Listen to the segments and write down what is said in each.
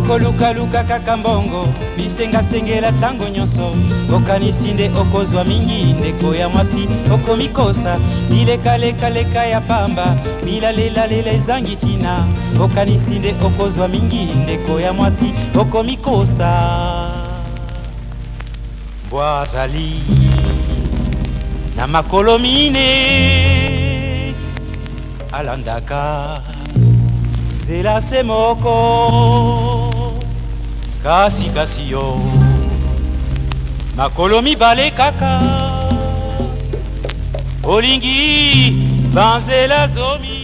Yokolukaluka kaka mbongo, bisengasengela ntango nyonso, okanisi nde okozwa mingi. Ndeko ya mwasi, okomikosa, bilekalekaleka ya pamba, bilalelalela ezangi ntina, okanisi nde okozwa mingi. Ndeko ya mwasi, okomikosa. Mbwa azali na makolo mine, alandaka nzela se moko, kasi kasi yo makolo mibale kaka, olingi banzela zomi.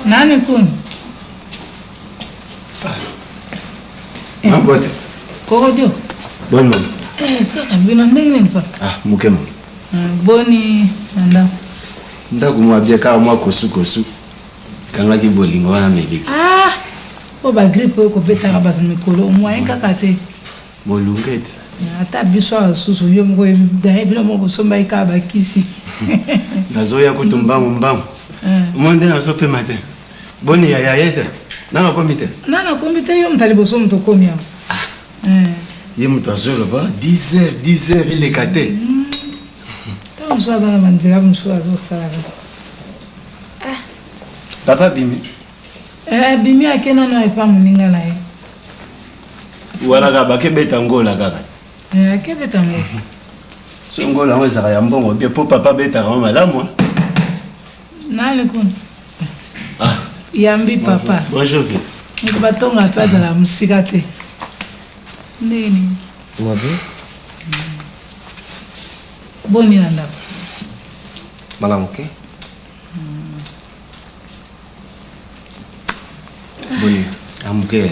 Nani kuna? Mabote. Kokodio. Boni mama. Eh, kaka bino ndenge nini pa? Ah, moke mama. Boni na ndako. Ndako mwa bien kaka mwa kosu kosu. Kangaki bolingo wana meliki. Ah! Oyo ba grippe oyo kobetaka bato mikolo moyen kaka te. Molunge te. Ata biso awa susu yo moko daye bino moko bosombaki kaka bakisi. Nazoya kutu mbangu mbangu. Omoni nde nazopema te. Boni yaya ye te. Nanu akomi te. Nanu akomi te yo moto ya liboso moto okomi awa. Ah. Ye moto azoloba 10 heures 10 heures eleka te. Ntango mosusu aza na banzela mosusu azosalaka. Ah. Papa abimi. Eh, abimi ake nanu epa moninga na ye. Wana kaka bakebeta ngola kaka. Eh, akebeta ngola. So ngola yango ezalaka ya mbongo bien mpo papa abetaka yango malamu. Nani kuna? Ah. Yambi papa. Bonjour vieux. Moto batonga mpe azala mosika te. Ndenge nini? Mabe. Boni na ndako? Malamu ke. Boni amuke.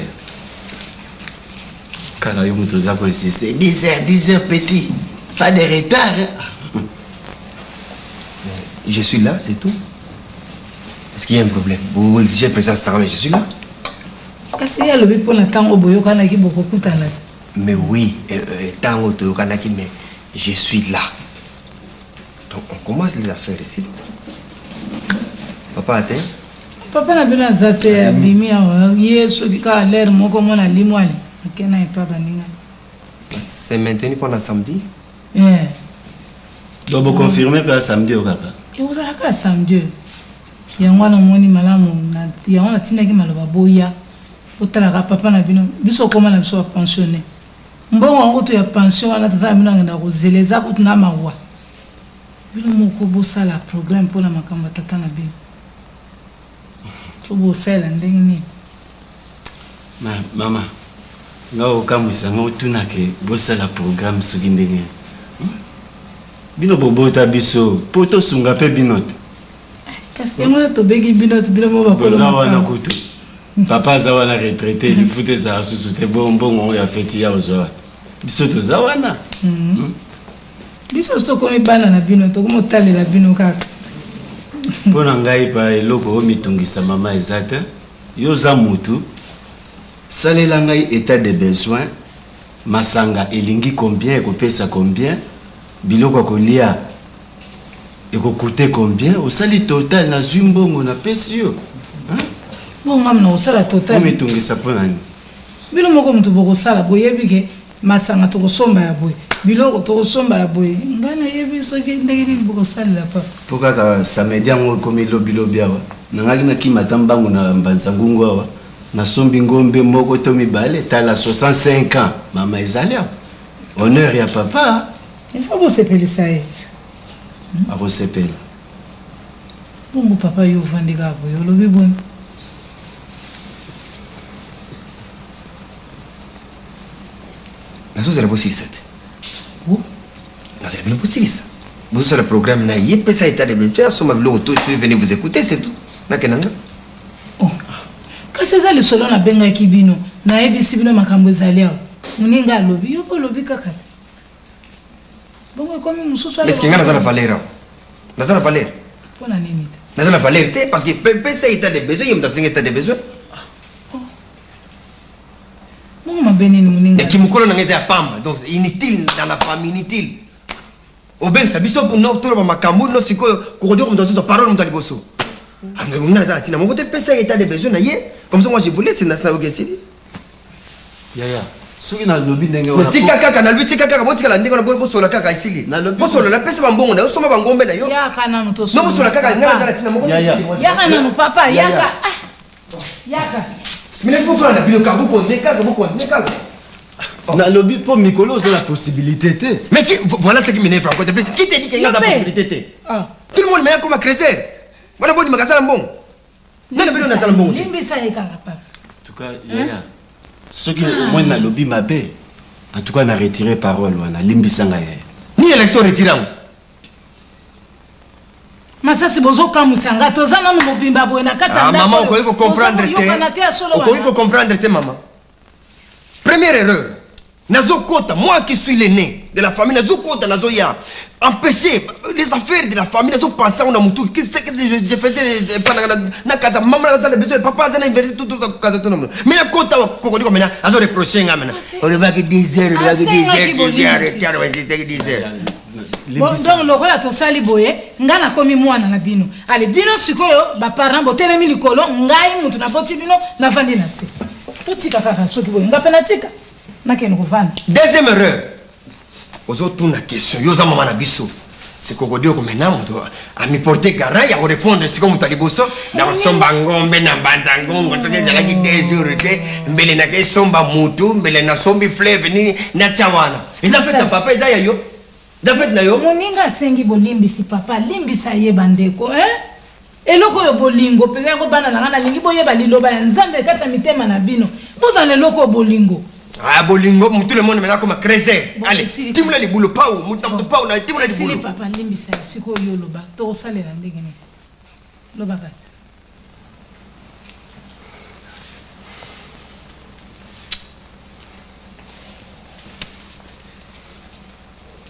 Kaka yo moto oza ko insister 10 heures 10 heures petit. Pas de retard. Hein? Je suis là, c'est tout. Est-ce qu'il y a un problème? Vous exigez présence, mais je suis là. Kasi ye alobi mpo na ntango boyokanaki bokokutana. Mais oui, ntango toyokanaki, mais je suis là. Donc on commence les affaires ici. Papa ate? Papa na bino aza te, abimi awa ye soki kaka lere moko mona limwali akena epa baninga. C'est maintenu pendant samedi? Eh. Donc bo confirmer pe samedi oyo kaka. Ekozala kaka samedi oyo. Yango wana omoni malamu yango natindaki maloba boya botalaka papa na bino biso okoma na biso ba pensionne. Mbongo yango kutu ya pension wana tata na bino akenda kozela eza kutu na mawa. Bino moko bosala programme pona makambo ya tata na bino. To bosalela ndenge nini? Ma, mama, nga okamwisa nga otuna ke bosala programme soki ndenge hmm? Bino bobota biso po tosunga pe bino te. Kasi yango wana tobengi bino bino mo bakolo. Boza wana kutu. Papa aza wana retraité, lifuta ezala susu te, bo mbongo oyo ya feti ya ozwa wapi? Biso toza wana. Hmm? Biso tokomi bana na bino, tokomi otalela bino kaka. Mpo na ngai pa eloko oyo mitungisa mama eza te. Yo oza mutu, salela ngai etat de besoin, masanga elingi combien, ekopesa combien, biloko ya kolia eko coûter combien, osali total, nazui mbongo napesi yo. Hein? Bongo ngai nakosala total. Omitungisa mpo na nini? Bino moko mutu bokosala, boyebi ke masanga tokosomba ya boye, biloko tokosomba ya boye. Ngai nayebi soki ndenge nini bokosalela papa. Po kaka samedi yango ekomi lobi lobi awa, nangaki nakima ata mbangu na mbanza ngungu awa, nasombi ngombe moko to mibale, tala 65 ans mama ezali awa, honneur ya papa. Il faut bosepelisa ye. Akosepela. Bongo papa yo ovandi kaka boye olobi boni? Nazozela bosilisa te. Nazela bino bosilisa. Bozosala programme na ye, pesa état de besoin, asomba biloko to je suis venu vous écouter, c'est tout. Nakenda nga. Oh. Kasi eza lisolo nabengaki bino, nayebisi bino makambo ezali awa. Moninga alobi, yo mpe olobi kaka te. Bongo ekomi mosusu aloba. Est-ce que nga naza na valeur awa? Naza na valeur? Mpo na nini te? Naza na valeur te parce que pesa état de besoin, ye moto asengi état de besoin. Bongo mabe nini moninga? Eki mokolo na ngai eza ya pamba, donc inutile dans la famille, inutile. Obengisa biso no toloba makambo no sikoyo kokodioka moto azozwa parole moto ya liboso. Ah, mais ngai naza na ntina moko te, pesa ye état de besoin na ye. Comme ça moi je voulais, c'est na nayoki esili. Yaya, soki nalobi ndenge wana. Tika kaka, nalobi tika kaka, botikala ndenge wana, bosola kaka esili. Bosolola, pesa bambongo na yo, somba bangombe na yo. Yaka nanu tosolola. No bosola kaka, ngai naza na ntina moko te. Yaka nanu papa, yaka. Ah. Yaka. Mina bofanda na bino kaka, bokontinue kaka, bokontinue kaka. Nalobi mpo mikolo oza na possibilité te. Mais qui, voilà ce qui m'énerve encore de plus. Qui te dit qu'il y a la possibilité te? Ah. Tout le monde maintenant comme creuser. Voilà boni makasala mbongo. Nani bino nazala mbongo te? Limbisa ye kaka papa. En tout cas, yaya, soki omoni nalobi mabe, en tout cas na retirer parole wana, limbisa ngai yaya. Ni élection retire yango. Masasi bozokamwisa nga toza nanu mobimba boye na kati ya ah, ndako. Mama okoki ko comprendre te. Okoki ko comprendre te mama. Première erreur. Nazokota, moi qui suis l'aîné de la famille, nazokota, nazoya. Empêcher les affaires de la famille, nazopensa na mutu. Qu'est-ce que je, je faisais pas na na kaza maman na besoin papa aza na université tout tout ça kaza tout mais na kota kokodi ko mena azo reprocher nga mena. Olobaki 10 heures, olobaki 10 heures, tu viens en retard, ouais, c'était 10 heures. Bon, donc lokola tosali boye ngai nakomi mwana na bino ale bino sikoyo baparent botelemi likolo ngai motu naboti bino navandi na se totika kaka soki boye ngai mpe natika nakende kovanda. Deuxième erreur, ozotuna question yo oza mama na biso sikokodioko mena moto amiporte garant ya korepondre siko moto ya liboso na kosomba ngombe na mbanza ngongo soki ezalaki deux jours te mbele nakesomba mutu mbele nasombi fleuve nini natya wana eza fete ya papa eza ya yo eza fete na yo moninga asengi bolimbisi papa limbisa ye bandeko hein? Eloko oyo bolingo mpenza yango bana na ngai nalingi boyeba liloba ya Nzambe kati ya mitema na bino. Bozala na eloko oyo bolingo. Ah bolingo mutu le monde maintenant comme creuser. Allez, timula libulu pau, mutu na mutu pau na timula libulu. Esili papa limbisa ye sikoyo yo loba tokosalela ndenge nini? Loba kasi.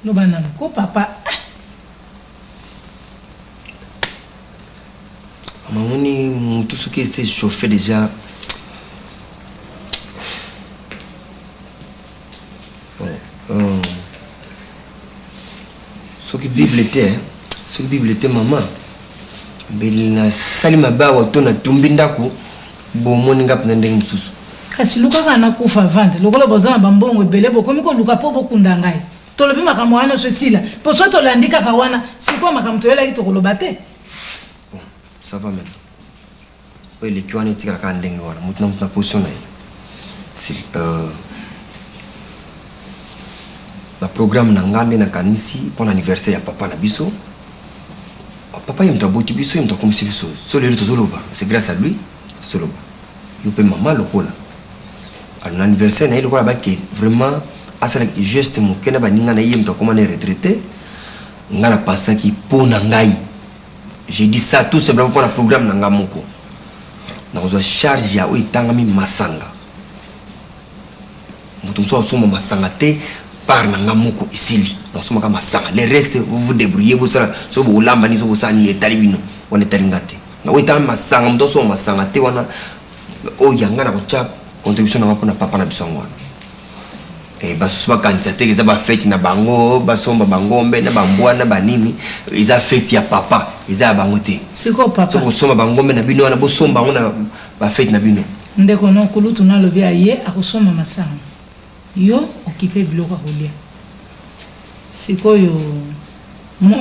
Loba nanu ko papa. Ah. Mama moni mutu soki ese chauffe déjà. Bon, euh, soki Bible te, hein, soki Bible te mama, mbele nasali mabe awa to natumbi ndako bomoni nga mpenza ndenge mosusu. Kasi luka kaka nakufa avant lokola boza na bambongo ebele bokomi koluka mpo bokunda ngai. Tolobi makambo wana nyonso esila mpo soki tolandi kaka wana sikoyo makambo toyelaki tokoloba te. Bon, ça va maintenant. Oyo eleki wana etikala kaka ndenge wana, moto na moto na position na ye. C'est euh, ba programme na nga nde nakanisi mpo na anniversaire ya papa na biso. Papa ye moto aboti biso, ye moto akomisi biso. So lelo tozoloba, c'est grâce à lui tozoloba. Yo mpe mama lokola. Alors na anniversaire na ye lokola bake vraiment asala geste moke na baninga na ye, ye moto akoma na retraité. Nga na pensaki mpo na ngai. J'ai dit ça tout simplement mpo na programme na nga moko. Nakozwa charge ya oyo etangami masanga. Moto mosusu akosomba masanga te part na nga moko esili. Nakosombaka masanga. Le reste vous vous débrouillez bosala soki bokolamba nini soki bosala nini etali bino. Wana etali nga te. Na oyo etangami masanga moto asomba masanga te wana oyo ya nga nakotia contribution na nga mpo na papa na biso yango wana. Eh, basusu bakanisa te eza bafeti na bango basomba bangombe na bambwa na banini eza feti ya papa eza ya bango te. Sikoyo papa soki bosomba bangombe na bino wana bosomba yango na bafeti na bino. Ndeko no kulutu nalobi aye akosomba masango yo okipe biloko ya kolia sikoyo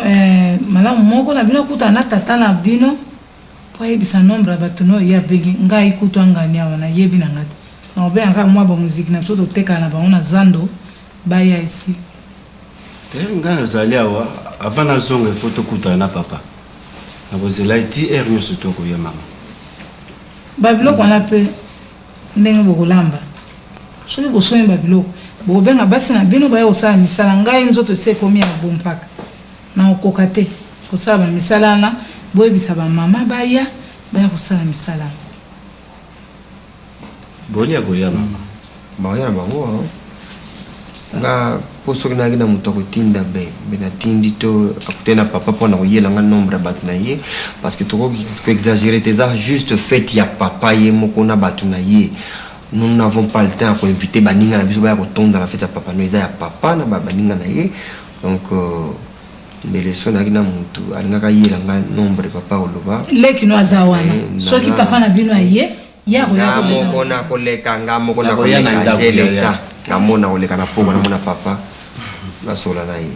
eh, malamu moko na bino akutana na tata na bino Po ayebisa nombre ya batu no ye abengi ngai kutu angani awa na yebi na nga te nako benga kaka mua ba muziki na biso totekaka na bango na zando baya esili. Te ngai nazali awa avant nazonga il faut tokutana na papa nakozela ye ti heure nionso to akoya mama. Ba biloko wana pe ndenge bokolamba soki bosombi ba biloko. Bokobenga basi na bino baya kosala misala. Ngai nzoto esi ekomi ya bompaka. Nakokoka te kosala ba misala wana. Boyebisa ba mama baya, baya kosala misala wana. Boni ya koya mama. Bakoya na bango hein. Nga po soki nayaki na moto akotinda be be natindi to akutani na papa mpo na koyela nga nombre ya bato na ye parce que tokoki koexagere te eza juste fete ya papa ye moko na bato na ye nous n'avons pas le temps ya koinvite baninga na biso baya kotonda na fete ya papa no eza ya papa na baninga na ye donc euh, mbele so nayaki na motu alingaka ayela nga nombre papa oloba leki no aza wana eh, soki papa na bino aye Nga moko nakoleka nga moko nakoleka j'ai le temps nga moko nakoleka na pokwa namona papa nasola na ye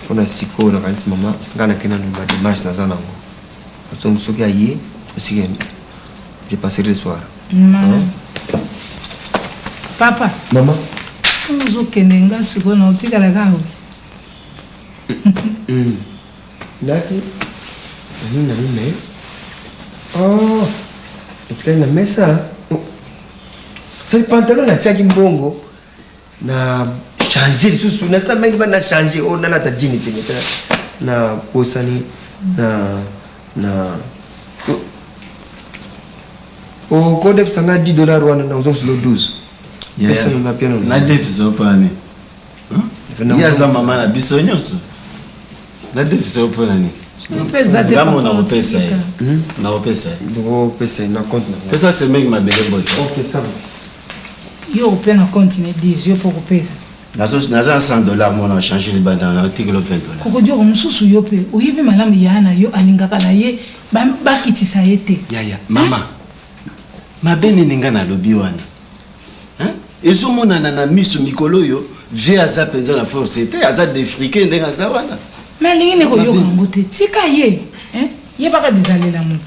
mpona sikoyo nakanisi mama nga nake nanu ba demarche naza nango donc soki aye osiki je passerai le soir papa mama ozokende nga sikoyo na otikala kaka Naki nani nani mais oh etikali na mesa oh. Sali pantalon natiaki mbongo na change lisusu nasala mingi ba na change oyo oh, nalata jini te na posani na na okodefisa nga 10 dollar wana na ozongiselo 12 nadefisa opani Ye aza mama na biso nyonso. Nadefisa yo mpo na nini? Ngambo nakopesa ye. Hmm? Nakopesa ye. Nakopesa ye na compte na ngai. Pesa semeki mabele mbote. Ok, ça va. Yo ope na compte ne 10 yo mpo kopesa. Naza na 100 dollars mona change libanda na otikelo 20 dollars. Kokodioko mosusu yo mpe oyebi malamu ya na yo alingaka na ye bakitisa ye te. Yaya, mama. Mabe nini nga nalobi wana? Hein? Ezo monana na miso mikolo oyo vieux aza penza na force te, aza defrique ndenge aza wana. Mais alingi nde koyoka yango te. Tika ye. Hein? Yebaka bizalela moto.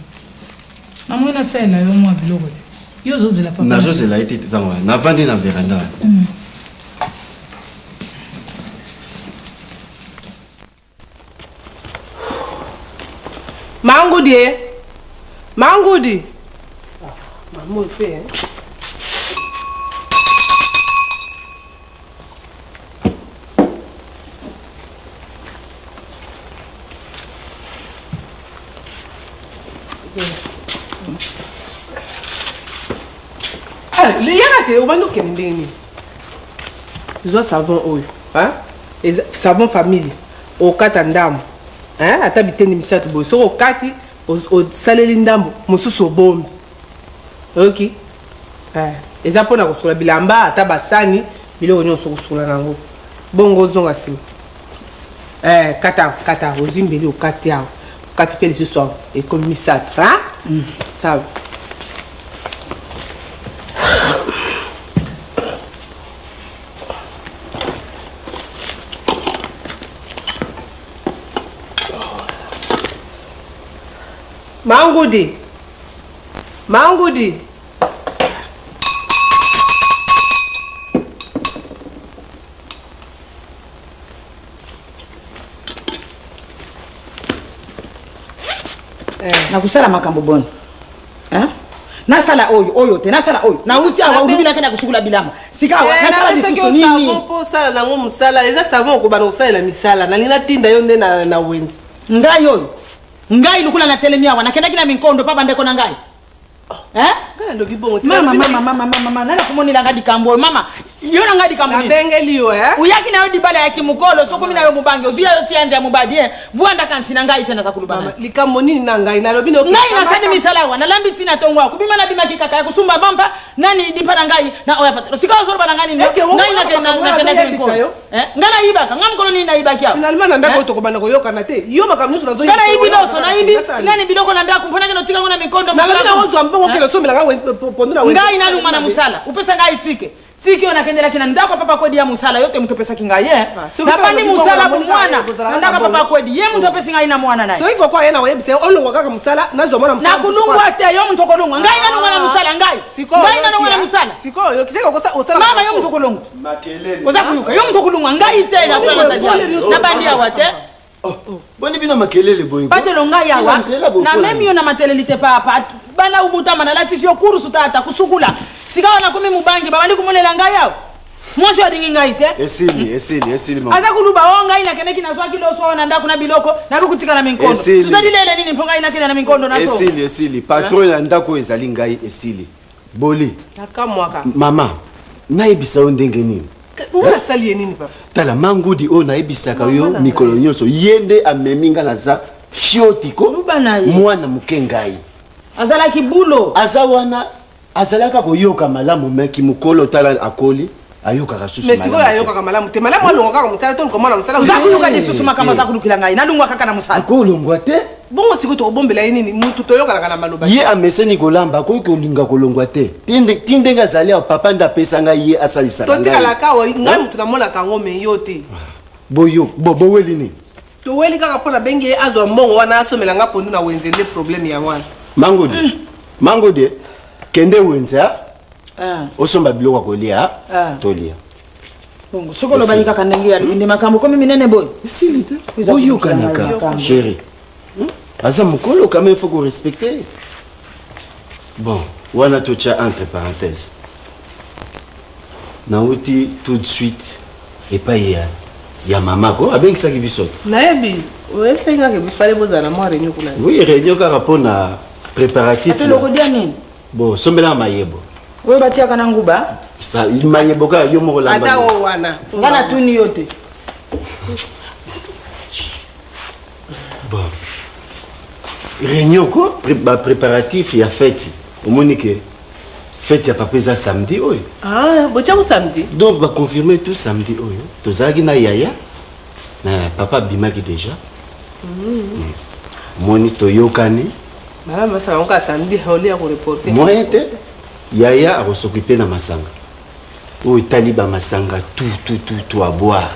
Namoni nasalela yo mwa biloko te. Yo ozozela papa. Nazozela ye te ntango wana. Navandi na veranda wana. Mm. Mangudi eh? Mangudi. Ah, maman mpe eh? Ah, yaka te obandi okende ndenge nini zwa savon oyo savon famille okata ndambo hein, ata bitendi misato boye soki okati osaleli ndambo mosusu obombi oyoki eh, eza mpo na kosukola bilamba ata basani biloko nyonso okosukola na yango bongo ozonga nsima eh, kata kata ozwi mbeli okati awa okati mpe lisusu awa ekomi misato mm. ça Mangudi. Mangudi. Eh. Nakusala makambo boni? Hein? Nasala oyo oyo te nasala oyo nauti awa olobi nake na kosukola bilamba sika awa eh, nasala lisusu nini mpo osala nango mosala eza savon okobanda kosalela misala nalingi natinda yo nde na wenze ngai oyo ngai lokola natelemi awa nakendaki na minkondo mpa bandeko na ngai oh, eh? ngai nalobi bongo mama mama mama mama mama nani akomonela ngai likambo oyo mama yo na ngai likambo nini nabengeli yo eh? Oyaki na yo libala ya kimokolo soki okomi na yo mobange ozwi ya yo tia nze ya mobadi eh? Vuanda kansi na ngai te naza koloba na Mama, likambo nini na ngai nalobi na ngai nasali misala awa nalambi ntina tongo awa kobima nabimaki kaka ya kosumba mampa nani limpa na ngai na oyo patro sika ozoloba na ngai nini Est-ce que ngai omonaka makambo wana nakendaki azoyebisa mikolo yo? Eh? ngai nayibaka ngai mokolo nini nayibaki awa finalement na ndako Eh? oyo tokobanda koyokana te yo makambo nyonso nazoyebisa ngai nayibi yo, loso oyokaka nayibi te, nasala nani biloko na ndako mpo nakende otika yango na mikondo nalobi mosala nango zwa mbongo Eh? okende osombela ngai pondu na wenze. ngai naluma na mosala opesa ngai tike Tiki oyo nakendelaki na ndako ya papa Kwedi ya mosala yo te moto opesaki ngai ye. Ah, soki Nabandi mpe mosala olobi bongo, bomwana namoni kaka na ndako ya bongo. papa Kwedi ye moto apesi ngai na mwana na ye. soki koko aye na koyebisa ye olongwa kaka mosala nazwa mwana mosala Nakulungwa te yo moto okolongwa ngai nalongwa na mosala ngai ngai nalongwa na mosala sikoyo oyoki seke osala mama yo moto okolongwa Makelele. oza koyoka yo moto okolongwa ngai te nabandi awa te Oh, boni bino makelele boye ko? Patelo ngai awa Tina nzela bokola. namemi yo na mateleli te papa bana ubutama nalatisi yo kurusu tata kusukula Sikawa nakomi mobange, babandi komonela ngai awa. Mwasi oyo alingi ngai te. Esili, esili, esili mama. Aza kuluba o ngai nakendeki nazwaki loso awa na ndako na biloko nakoki kotika na minkondo. Esili. Tozali lele nini mpo ngai nakende na minkondo nazo. Esili, esili. Patron ya ndako oyo ezali ngai esili. Boli. Nakamwaka. Mama, nayebisa yo ndenge nini? Nga nasali ye nini papa? Tala mangudi oyo nayebisaka yo mikolo nyonso, ye nde amemi nga naza fiotiko mwana moke ngai. Azalaki bulo. Aza wana azalaka koyoka malamu me kimokolo tala akoli ayokaka susu Mais sikoyo ayokaka malamu te. Malamu alongwa kaka mosala to mwana mosala. Oza koyoka lisusu makambo aza kolukela ngai. Nalongwa kaka na mosala. Akolongwa te. Bongo sikoyo tokobombela ye nini? Mutu toyokanaka na maloba. Ye ameseni kolamba, akoki kolinga kolongwa te. Ti ndenge azali awa, papa nde apesa ngai ye asalisaka ngai. Totikalaka awa, ngai mutu namonaka yango mais yo te. Boyo, bo, boweli nini? Toweli kaka mpo nabengi ye azwa mbongo wana asomela nga pondu na wenze nde problème ya wana. Mangodi, mm. Mangodi, kende wenze ah. Osomba biloko ya kolia, ah. Tolia. Bongo soki olobaki kaka ndenge ya nde makambo komi minene boye. Esili te. Boyokanaka, chérie. Hmm? Aza mokolo quand même faut qu'on respecte. Bon, wana totia entre parenthèses. Nauti tout de suite epai ya ya mama ko abengisaki biso. Nayebi, oyebisaki nga ke bifale bozala na mwa réunion kuna. Oui, réunion kaka mpo na préparatif. Ate lokodia nini? Bon, sombela mayebo. Oyo batiaka na nguba? Sa mayebo kaka yo moko lamba. Ata oyo wana. Nga natuni yo te. Bon. Réunion ko ba préparatif ya fête. Omoni ke fête ya papa eza samedi oyo. Ah, botia ko samedi. Donc ba confirmer tout samedi oyo. Tozalaki na yaya na papa abimaki déjà. Mm. Moni toyokani. Malamu basala yango kaka samedi olie ya koreporte. Moyen te. Yaya akosokipe na masanga. Oyo etali ba masanga tout tout tout tout à boire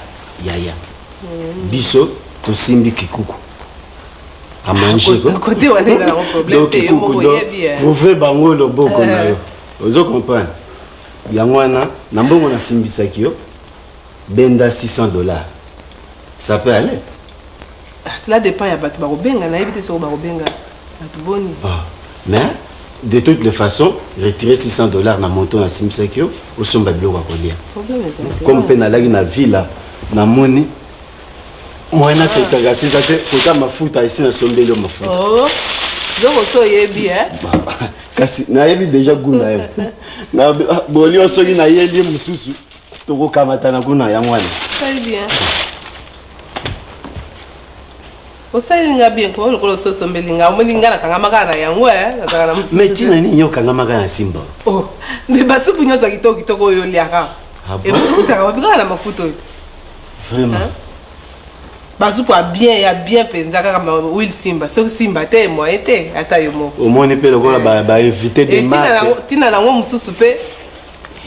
yaya. Mm. Biso tosimbi kikuku. A manger ko. Côté wana ezala ngo problème te yo moko oyebi. Prouver bango loboko na yo. Ozo comprendre? Yango wana na mbongo nasimbisaki yo benda 600 dollars. Ça peut aller. Ah, cela dépend ya bato bakobenga, nayebi te soko bakobenga bato boni. Ah, mais de toutes les façons, retirer 600 dollars na montant nasimbisaki yo osomba biloko ya kolia. Comme mpe nalaki na villa namoni moyen nasekaka sisa te kota mafuta esi nasombeli yo mafuta. Oh, biloko so oyebi eh? Kasi nayebi deja goût na yo. Na bolio soki nayeli mosusu tokokamatana kuna yango wana. Très bien. Osaleli nga bien ko lokola osi osombeli nga omoni nga nakangama kaka na yango eh nazalaka na mosusu Mais tina nini yo okangama kaka na simba? Oh, mais basupu nyonso ya kitoko kitoko oyo oliaka. Ah bon? Efutaka wapi kaka na mafuta oyo te. Vraiment. Hein? Basupu ya bien ya bien mpenza kaka ma huile simba soki simba te moyen te ata yo moko. Omoni mpe lokola ba, ba éviter des marques. Tina nango mosusu mpe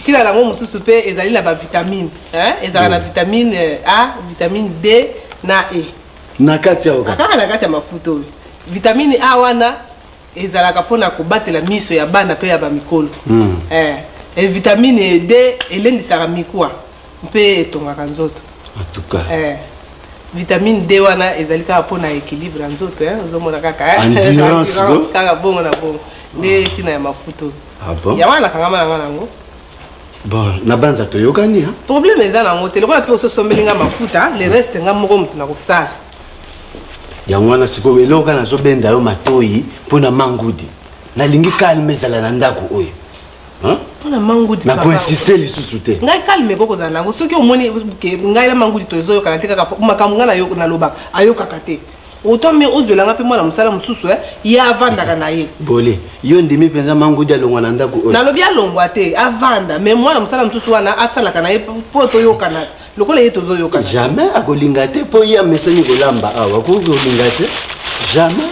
tina nango mosusu mpe ezali na ba vitamine hein? Ezalaka na vitamine A, vitamine D na E. Na kati ya oka. Kaka na kati ya mafuta oyo. Vitamine A wana ezalaka mpona kobatela miso ya bana mpe ya bamikolo. Eh, e vitamine D elendisaka mikuwa mpe etongaka nzoto. En tout cas. Eh. Vitamine D wana ezali kaka mpona équilibre ya nzoto, eh? Ozomona kaka eh? Endurance, Endurance kaka bongo na bongo. Nde ntina ya mafuta oyo. Ah bon? Yango wana nakangama na nga nango. Bon, na banza toyokani hein? Problème eza nango te lokola mpe ososombeli nga mafuta, le reste nga moko moto nakosala. Yango wana sikoyo eloko kaka nazobenda yo matoyi mpo na mangudi. Nalingi calme ezala na ndako oyo. Hein? Mpo na mangudi. Nakoinsiste lisusu te. Ngai calme ekoki kozala nango soki omoni ke ngai na mangudi tozoyokana te kaka makambo ngai nalobaka ayokaka te. Autant mais ozwela nga mpe mwana mosala mosusu eh, ye avandaka na ye. Bole, yo ndimi mpenza mangudi alongwa na ndako oyo? Nalobi alongwa te, avanda mais mwana mosala mosusu wana asalaka na ye mpo toyokana lokola ye tozoyokana. Jamais akolinga te mpo ye amesani kolamba awa, akoki kolinga te jamais.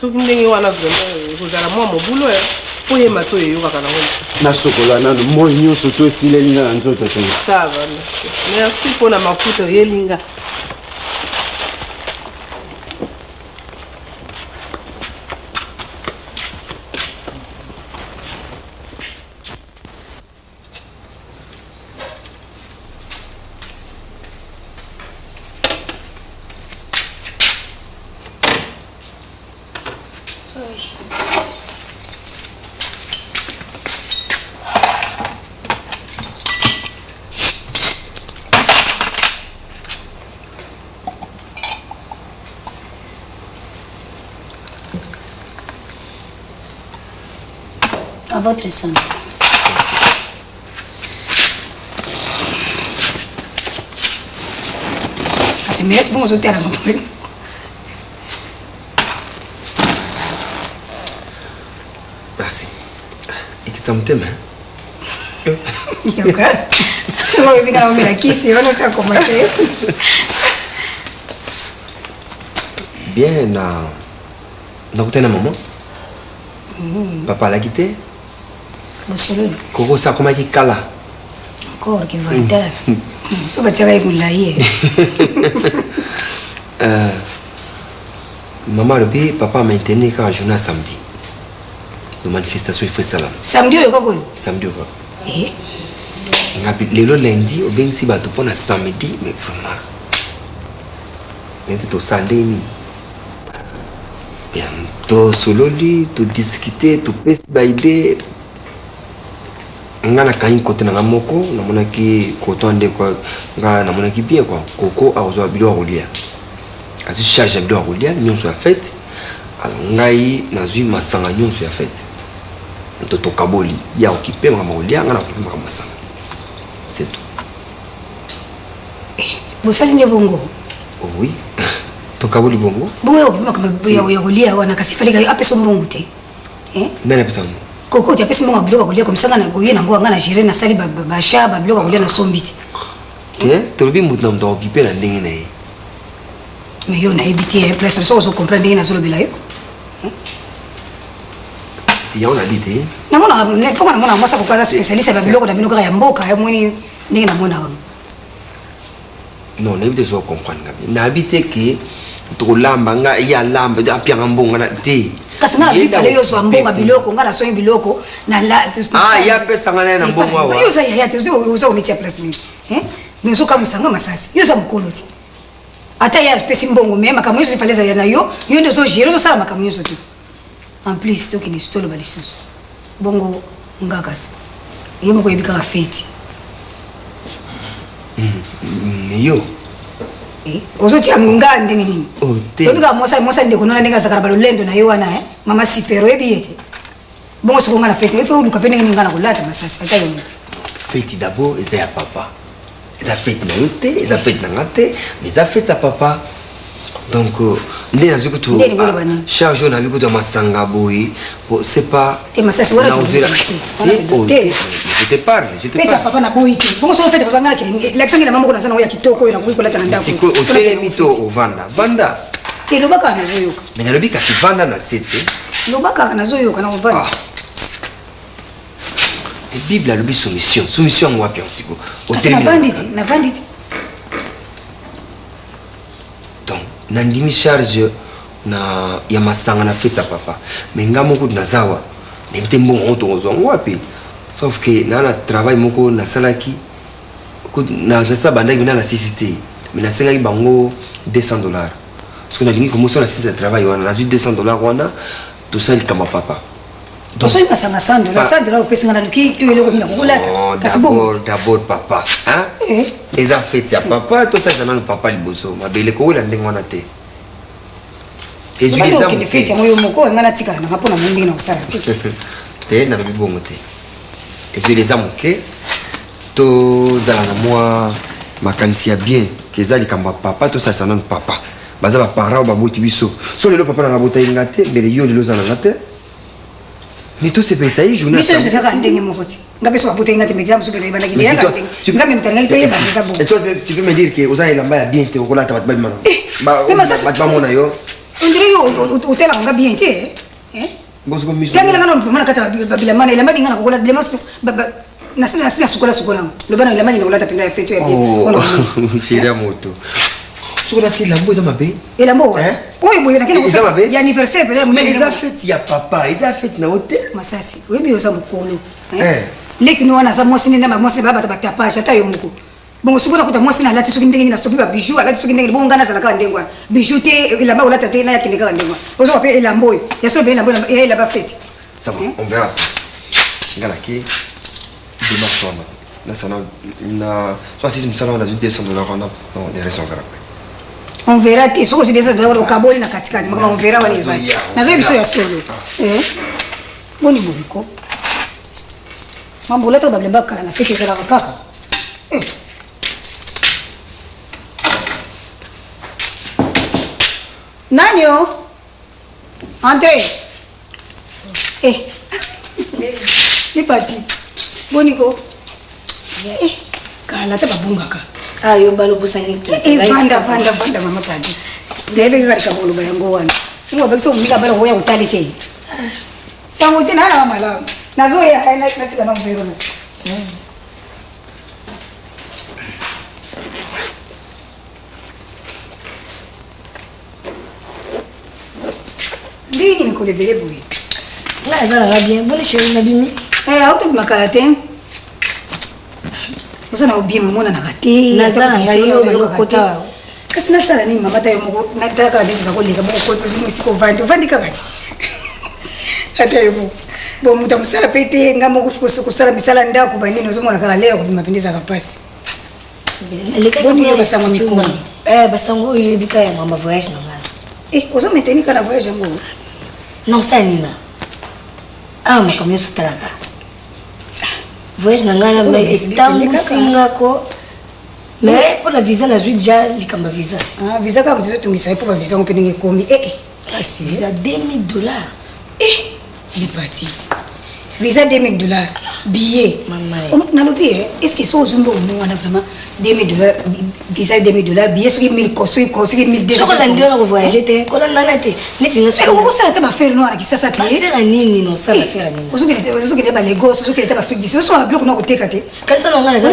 Soki ndenge wana vraiment ekozala mwa mobulu eh, mpo ye matoyi eyokaka nango. Nasokola nanu moi nyonso to esileli nga na nzoto te. Ça va, merci. Merci mpo na mafuta oyeli nga. À votre santé. Merci. Kasi meyaki bongo ozotala ngo. Merci. Ekitisa motema. Yoka. Oyebi nga naomela kisi wana osi akoma te. Bien na nakutani na mama. Papa alaki te. Bosololi. Koko sa akomaki kala. Encore que vantar. So batiaka ye molai. Euh, mama alobi papa maintenir kaka journée ya samedi. De manifestation il faut esalama. Samedi oyo kaka oyo? Samedi oyo kaka. Eh? Ngapi lelo lundi obengisi bato mpo na samedi mais vraiment neti tosala ndenge nini? Bien, tosololi todiskute topesi baide nga nakangi kote na nga moko namonaki koto nde kwa nga namonaki bien kwa koko akozwa biloko ya kolia azwi charge ya biloko ya kolia nyonso ya fete alors ngai nazwi masanga nyonso ya fete to tokaboli ye akokipe makambo ya kolia nga nakokipe makambo masanga c'est tout. Bosali nde bongo? Oh oui, tokaboli bongo. Bongo yo okipe makambo ya kolia wana kasi fallait apesa mbongo te. Eh? Nani apesa yango? Koko te apesi mbongo ya biloko ya kolia comme ça nga na oye nango nga na gérer nasali ba ba achat ba biloko ya kolia nasombi te. Te, tolobi moto na moto akokipe na ndenge na ye. Mais yo nayebi te eh, place soki ozo comprendre ndenge nazolobela yo. Yango nayebi te. Namonaka mpo namonaka mwasi akoki aza spécialiste ya biloko na bino kaka ya mboka ya moni ndenge namonaka. Non, nayebi te soki comprendre nga bien. Nayebi te ke tokolamba nga ye alamba apianga mbongo na te. Kasi nga nayebi fale yo ozwa mbongo ya biloko nga nasombi biloko na la. Ah, ye apesa nga naye na mbongo awa. Yo oza yaya te oza komitia place nini? Hein? Mais ozokamwisa nga masasi. Yo oza mokolo te. Ata ye apesi mbongo mais makambo nyonso ifale ezala na yo, yo nde ozo gérer ozosala makambo nyonso te. En plus tokende toloba lisusu. Bongo nga kasi yo moko oyebi kaka feti. Yo. Eh, ozotia nga ndenge nini? Oh, te. Oyebi kaka mwasi mwasi ndeko nona ndenge azalaka na balolendo na ye wana eh? Mama super oyebi ye te. Bongo soko nga na feti, il faut oluka pe ndenge nini nga na kolata masasi ata yo moko. Feti d'abord eza ya papa. Eza feti na yo te, eza feti na nga te, mais eza feti ya papa. Donc euh, nde nazwi kutu Nde elingi oloba nini? charge oyo nabi kutu ya masanga boye po c'est pas Te masasi wana naozwela tolobi te. te Wana oh, te. je te parle je te Feti ya parle papa naboyi te. Bongo soko feti ya papa nga nakende lakisa ngai na mama moko naza nango ya kitoko oyo nakoki kolata na ndako. sikoyo otelemi to ovanda vanda Te loba kaka nazoyoka. mais nalobi kasi vanda na se te Loba kaka nazoyoka na kovanda. Ah. Et Bible alobi soumission. Soumission yango wapi yango sikoyo? Kasi Otelemi na navandi te, navandi te. Donc nandimi charge na ya masanga na fete ya papa. Mais nga moko naza awa. Nayebi te mbongo yango tokozwa yango wapi. Sauf que na na travail moko nasalaki nasala bandaki na nasisi te. Mais nasengaki bango 200 dollars. Parce que nalingi komosa na site ya travail wana nazwi 200 dollars wana tosala likambo ya papa. Tosali masanga 100 dollars, 100 dollars opesi nga naluki to eloko nini nakokolata. Kasi bongo d'abord d'abord papa hein? Eh. Eza fete ya papa tosalisa nanu papa liboso mabele kowela ndenge wana te. Ezwi eza okende fete yango yo moko nga natikala nanga mpo na moi ndenge nakosala te. Te nalobi bongo te. Ezwi eza moke tozala na mwa makanisi ya bien ke eza likambo ya papa tosalisa nanu papa. Baza ba parents oyo baboti biso. So lelo papa nanga abotaki nga te mbele yo lelo oza nanga te. Mais tosepelisa ye journée biso nyonso ezaka ndenge moko te nga mpe soki abotaki nga te mais mosusu mpe toyebanaki te yaka ndenge nzambe moto alingaki toyebana eza bongo Et toi, tu peux me dire que oza na elamba ya bien te okolata bato babima mais masasi- bato bamona yo on dirait yo otelaka nga bien te eh? bosiko miso tangela nga na vraiment na kati ya babilamba na elamba ninga na kokola bilamba mosusu nasi nasi nasukola sukola yango loba na elamba nini nakolata mpenza ya feti ya bien Oh, Wana omoni. chéri ya moto soki olati elamba eza mabe elamba oyo Hein? oyo boye nakende Eza mabe? ya anniversaire mpenza ya mais monene eza fete ya papa eza fete na yo te masasi oyebi oza mokolo hein? Eh. leki no wana aza mwasi nde na mwasi baya bato batapage ata yo moko bongo soki nakuta mwasi na alati soki ndenge nini asopi ba bijou alati soki ndenge nini bongo ngai nazala kaka ndenge wana bijou te elamba kolata te nayakende kaka ndenge wana ozoka mpe elamba oyo ya solo mpe elamba oyo ya elamba fete ça va on verra nga nake démarche wana nasana na so asisi mosala wana nazwi 200 dollars wana non le reste on verra après on verra te soki ozwi 200 dollars okaboli na katikati makambo on verra wana ezali Nazoya, nazoyebi biso ya solo Eh? boni boye ko. Mambo olata babilemba kala na fete ezalaka kaka. Eh. Nani yo? Entrez. Eh. Lipati. Boni ko? Eh, kala ata babungaka. Ah, yo balo bosani te. Eh, vanda vanda vanda mama Padi. Nayebi kaka likambo koloba yango wana. Ngo bakisi omika bana koya kotali te. Sango te nana malamu. Nazoya eh, natika na mvero na. Ndenge nini mikolo ebele boye? Nga naza nanga bien. Boni chérie na bimi? Eh, autobima kala te. Oza na obima omonanaka te. Naza na ngai yo balokota. Kasi nasala nini mama ta yo moko natala kaka nde toza koleka moko koti ozongi esika ovandi ovandi kaka te ata yo moko bon moto ya mosala mpe te nga moko kosala misala ndako banini ozomona kaka lera kobima mpenza ezalaka mpasi. Boni yo basango mikolo? Eh, basango oyo oyebi kaka ya mama voyage na ngai. Eh, ozo maintenir kaka na voyage yango? Non, osala nini? Awa makambo nyonso otalaka. Voyage na ngai na etambusi nga ko. Mais mpo na visa nazwi deja likambo ya visa. Ah, visa kaka moto ezotungisa ye mpo ba visa yango mpe ndenge ekomi. Eh, eh. Kasi visa 2000 dollars. Eh, lipati. Visa 2000 dollars. Billet. Mama. Nalobi eh, est-ce que soki ozwi mbongo ndenge wana vraiment 2000 dollars visa 2000 dollars billet soki 1000 soki soki 1200. Soki olandi wana ko voyager te, kolanda na te. Neti nga soki. Okosala ata bafere no wana Kisasa te. Bafere nini no osala bafere nini? Ozokende ozokende ba Lagos, ozokende ata ba Afrique du Sud, osomba biloko na koteka te. Kanisa na nga naza.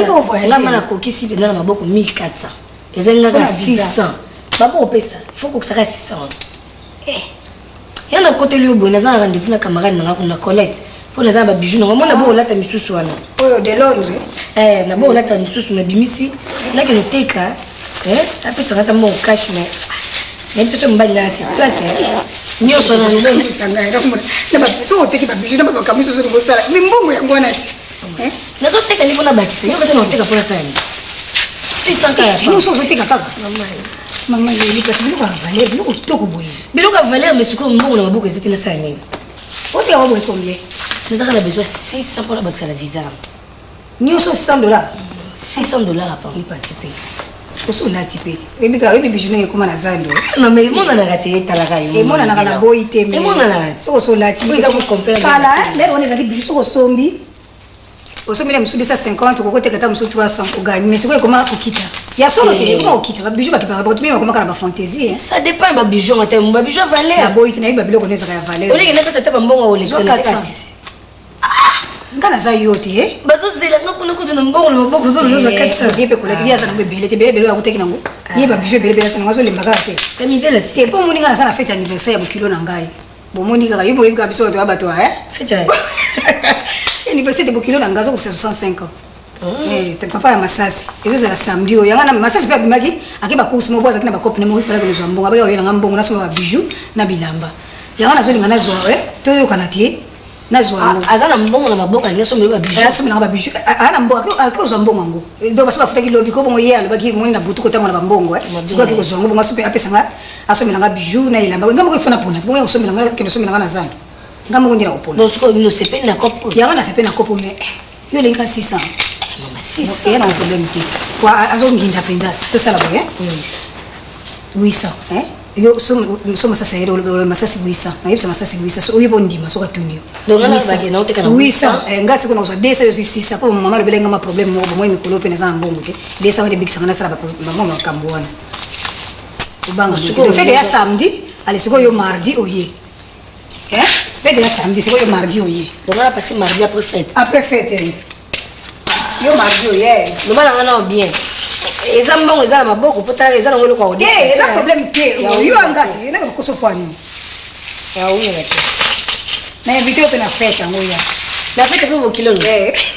Nga mana kokisi mpenza na maboko 1400. Ezangi nga kaka 600. Babo opesa, il faut kokisaka 600. Eh. Ya na koteli yo boye naza na rendez-vous na camarade na nga kuna Colette. Mpo naza na ba bijoux na nga mona bo olata misusu wana. Oyo de Londres. Eh, na bo olata misusu na bimisi nakende oteka. Eh, apesaka ata mbongo cash mais nayebi te so mobali na sur place nyonso na lobisa ngai soki oteki ba bijoux na ba makambo misusu olingi osala mais mbongo yango wana te. Nazoteka nde mpo na bakisa yo kati na oteka mpo nasala nini? 600 kaya. Nyonso ozoteka kaka. Mama Leli, kasi biloko ya valeur, biloko kitoko boye. Biloko ya valeur mais sikoyo mbongo na maboko eza te nasala nini? Oteka yango boye combien? Nazaka na besoin 600 mpo na bakisa na visa. Nyonso 600 dollars? 600 dollars apa. Lipati pe. Oso olati pe te. Oyebi kaka oyebi bijou ndenge ekoma na zando. Mama emonanaka te etalaka yo. Emonanaka na boyi te mais. Emonanaka. Soki oso olati. Oyo eza ko comprendre. Kala lelo wana ezalaki bijou soki osombi. Osombi na mosusu 250 okoki koteka ata mosusu 300 ogagner mais sikoyo ekoma kokita ya solo te ekoma kokita ba bijoux bakipaka bato mingi bakomaka na ba fantaisie. Ça dépend ya ba bijoux yango te ba bijoux ya valeur. Naboyi te nayebi ba biloko nde ezalaka ya valeur. Oleke napesa ata ba mbongo olekisa na teka. Nga naza yo te. Bazozela nga kuna kutu na mbongo na maboko ozolozwa 400. Ye mpe kolaki ye aza nango ebele te ebele ebele oyo akutaki nango ye ba bijoux ebele ebele aza nango azolemba kaka te. Ya midele te mpo omoni nga naza na fete ya anniversaire ya bokilo na ngai. Bomoni kaka yo boyebi kaka biso bato ya bato eh? Fete ya anniversaire de bokilo na ngai azokokisa 65 ans. Eh, papa ya masasi ezozala samedi oyo yanga na masasi mpe abimaki ake bacourse moko azalaki na bacope ne moko ifalaki kozwa mbongo abaki koyela nga mbongo nasomba babijou na bilamba yango nazolinga nazwa eh, toyokana te nazwa yango aza na mbongo na maboko alingi asombela babijou asombelanga babijou aza na mbongo ake kozwa mbongo yango donc basi bafutaki lobi ko bongo ye alobaki moni na butu kotango na bambongo sikoyo ake kozwa yango bongo apesa nga asombela nga bijou na elamba nga moko ifo napona bongo ya kosombela nga kende osombela nga na zando nga moko nde nakopona donc sikoyo bino osepeli na kopo oyo yango nasepeli na kopo mais yo olingi ka 600 mama 600 eya na problème te po azonginda mpenza tosala boye 800 yo so masasi ayeli oloba masasi 800 nayebisa masasi 800 so oyebi ondima soki atuni yo Donc, nga nalobaki na oteka na 800 nga sikoyo nakozwa 200 yo ozwi 600 mpo mama alobelaki nga ma problème moko bomoi mikolo mpe naza na mbongo te 200 wana ebikisanga nasala bamwa makambo wana obanga fete ya samedi ale sikoyo yo mardi oye fete ya samedi sikoyo yo mardi oye Donc nga na passé mardi après fête. Après fête yo mardi oye. Loba na nga nao bien. Eza mbongo eza na maboko po tala eza nango eloko ya kodefisa te. Eza problème te. Yo anga te. Naka kokoso po nini? Ya wumela te. Na invité yo pe na fête yango ya. Na fête pe bokilo no.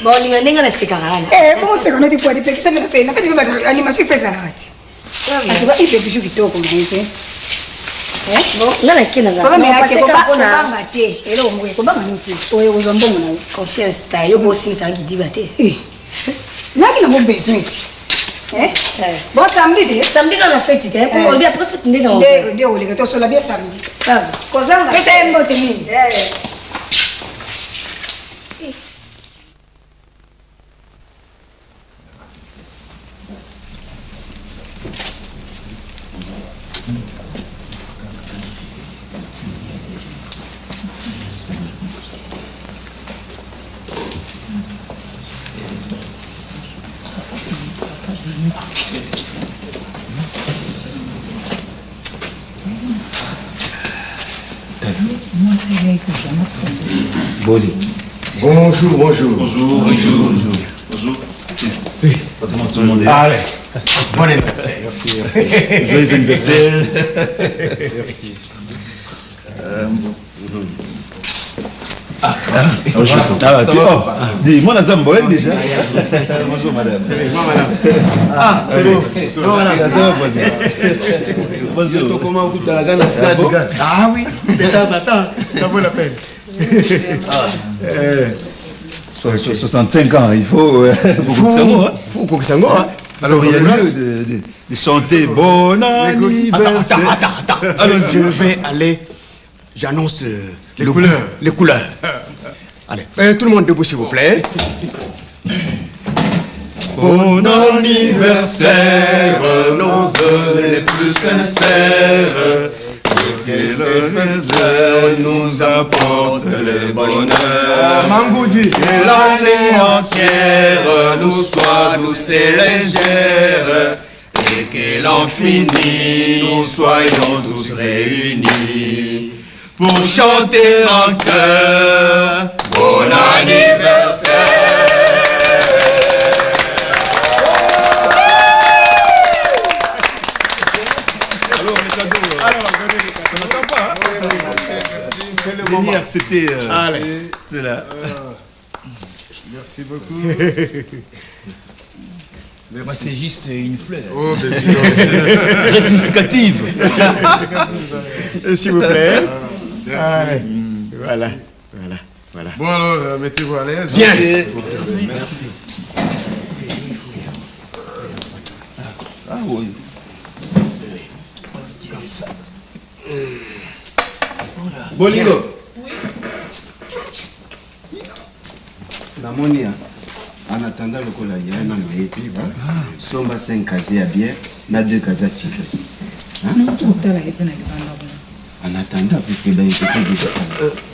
Ba olinga ndenge na sekaka wana. Eh bongo seka no te po alipekisa me na fête. Na fête pe ba animation efeza na te. En tout cas, il fait bijou kitoko na ye te. Nga na kenda nga. Problème ya te kobanga te. Eloko moko kobanga no te. Oyo kozwa mbongo na yo. Confiance ta yo kosimisa kidiba te. Eh. Naki nango besoin ti. Eh? Bon samedi te. Samedi na fête te. Po olobi après fête nde na. Nde nde oleka tosola bien samedi. Ça va. Kozanga. Pesa ye mbote mingi. Eh. Boli. Bonjour, bonjour. Bonjour. Bonjour. Bonjour. Oui. Pratiquement tout le monde est là. Allez. Bon anniversaire. Merci, merci. Joyeux anniversaire. Merci. Ah, ah, ah, ah, oh, dis, moi, Nazam, bon, déjà. Bonjour, madame. Ah, c'est bon. Bonjour. Comment vous allez stade Ah oui, de temps en temps, ça vaut la peine. Ah. 65 ans, il faut faut kokisa hein. Alors il y a lieu de, de, de chanter bon anniversaire. Attends, attends, attends. Allons-y. Je vais aller. J'annonce les le couleurs. goût, les couleurs. Allez, tout le monde debout s'il vous plaît. Bon anniversaire, nos vœux les plus sincères. Que le nous apporte le bonheur. Mangoudi. Que l'année entière nous soit douce et légère. Et que l'an fini, nous soyons tous réunis pour chanter en chœur. Bon anniversaire. Denis accepter Allez. cela. Merci beaucoup. Moi, c'est juste une fleur. Oh, ben, dis donc. Très significative. S'il vous plaît. Merci. Allez. Voilà, voilà, voilà. Bon alors, mettez-vous à l'aise. Bien. Merci. Merci. Ah oui. Comme ça. Bolingo. namoni en attendant lokola ya nano ayebi somba 5 casier ya bière na 2 casier ya sucré. Nauti kotala ye mpe na libanda kuna. En attendant, puisque baekete déjà.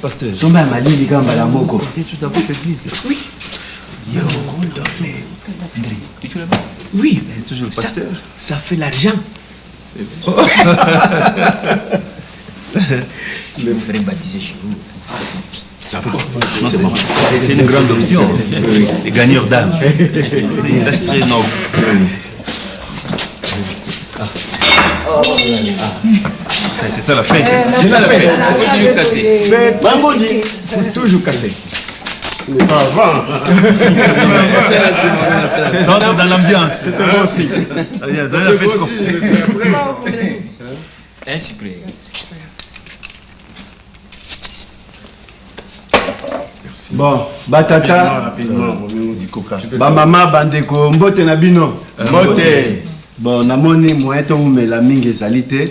Pasteur. Somba ya malili kaka mbala moko. Tout d'abord l'église. Oui. Yo, André, tu es là-bas? Oui, mais toujours le pasteur. Ça fait l'argent. C'est bon. Je vous ferai baptiser chez vous. Ça va. Non, c'est bon. C'est une grande option. Les gagneurs d'âme. C'est une tâche très noble. Ah. C'est ça la fête. C'est ça la fête. Il faut toujours casser. Mangoudi, faut toujours casser. Pas avant. Ça entre dans l'ambiance. C'est un bon signe. C'est la fête. C'est bon signe, mais c'est après. Un sucré. Bon, batata, bamama, bandeko, mbote na bino. Mbote. Bon, namoni moyen toumela mingi ezali te.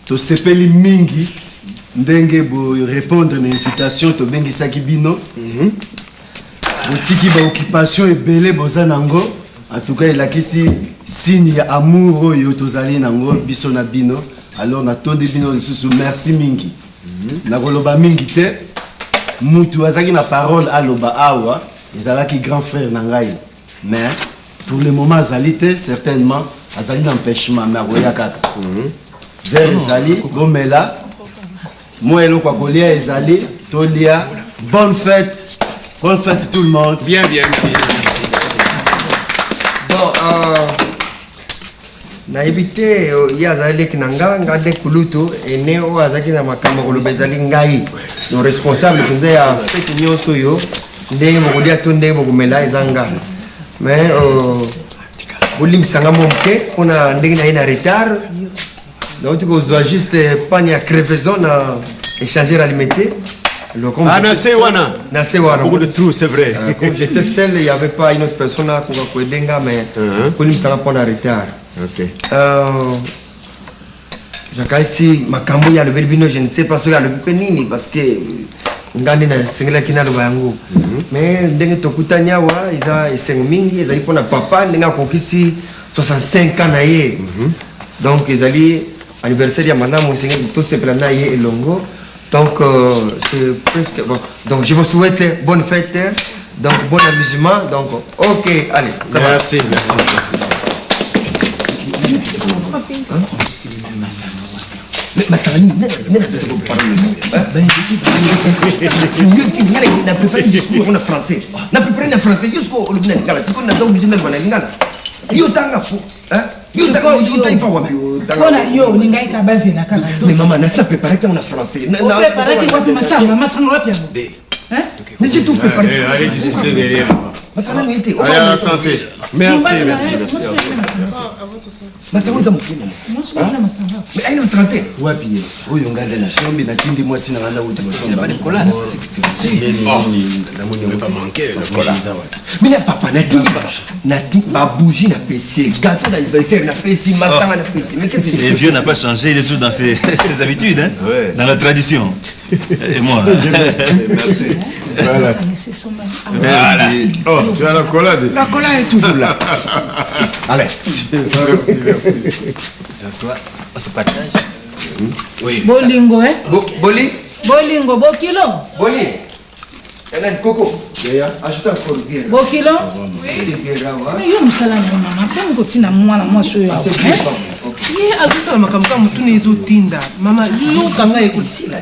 Tosepeli mingi ndenge borépondre na invitation tobengisaki bino. Botiki baoccupation ebele boza nango. En tout cas, elakisi signe ya amour oyo tozali nango biso na bino. Alors natondi bino lisusu merci mingi. Nakoloba mingi te. Mutu azalaki na parole aloba awa ezalaki grand frère na ngai, mais pour le moment azali te, certainement azali na empêchement, mais akoya kaka. Verre ezali, bomela mwa eloko ya kolia ezali, tolia. Bonne fête, bonne fête tout le monde. Bien, bien, merci. Merci, merci. Bon, nayebi te, ye azali leki na nga, nga nde kulutu ene oyo azalaki na makambo ya koloba ezali ngai. No responsable mpenza ya fete nyonso oyo, ndenge bokolia to ndenge bokomela eza nga. Mais bolimbisa nga mwa moke mpona ndenge na ye na retard. Nauti kozwa juste panne ya crevaison na échangeur alimité. Ah, na se wana. Na se wana. Beaucoup de trous, c'est vrai. Comme j'étais seul, il n'y avait pas une autre personne à koka nga, mais bolimbisa nga mpona retard. Ok. Jakaisi makambo ya alobeli bino, je ne sais pas soki alobi mpe nini, parce que nga nde nasengelaki naloba yango. Mais ndenge tokutani awa eza esengo mingi, ezali mpona papa ndenge akokisi 65 ans na ye. Donc ezali anniversaire ya malamu, esengeli tosepela na ye elongo. Donc c'est presque bon. Donc je vous souhaite bonne fête, donc bon amusement. Donc ok, allez, ça va. Merci, merci, merci, merci. Mais masanga nini nde napesa ko na préparé discours na français na préparé na français yo siko olobi na lingala siko naza obligé naloba na lingala yo otanga fo yo otangi pa wapi mpona yo olingaki ka bazela kaka mais mama nasi na préparaki yango na français opreparaki wapi masanga masanga wapi yango Mais j'ai tout préparé. Eh, allez discuter derrière. Masanga nini te Allez à la santé. Merci, merci, merci. Masanga eza moke mama. Mais aina masanga te. Wapi ye? Oyo ngai nde nasombi natindi mwasi na ngai nauti Mina papa natindi natindi babougie na pesi gâteau d'anniversaire na pesi masanga na pesi mais qu'est-ce que Et vieux n'a pas changé, il est toujours dans ses, ses habitudes, hein? Dans la tradition. Et moi. Merci. Voilà. Merci. Oh, tu as la collade. La collade est toujours là. Allez. Merci, merci. Toi, on se partage. Oui. Bolingo, hein? Boli. Bolingo, bokilo. Boli. Hélène, Coco. Ajoute encore bien. Bokilo. Oui. Yo mosala na yo mama ntango kotina mwana mwasi oyo awa ye azosala makambo kaka motuna ezotinda mama yokanga ekosila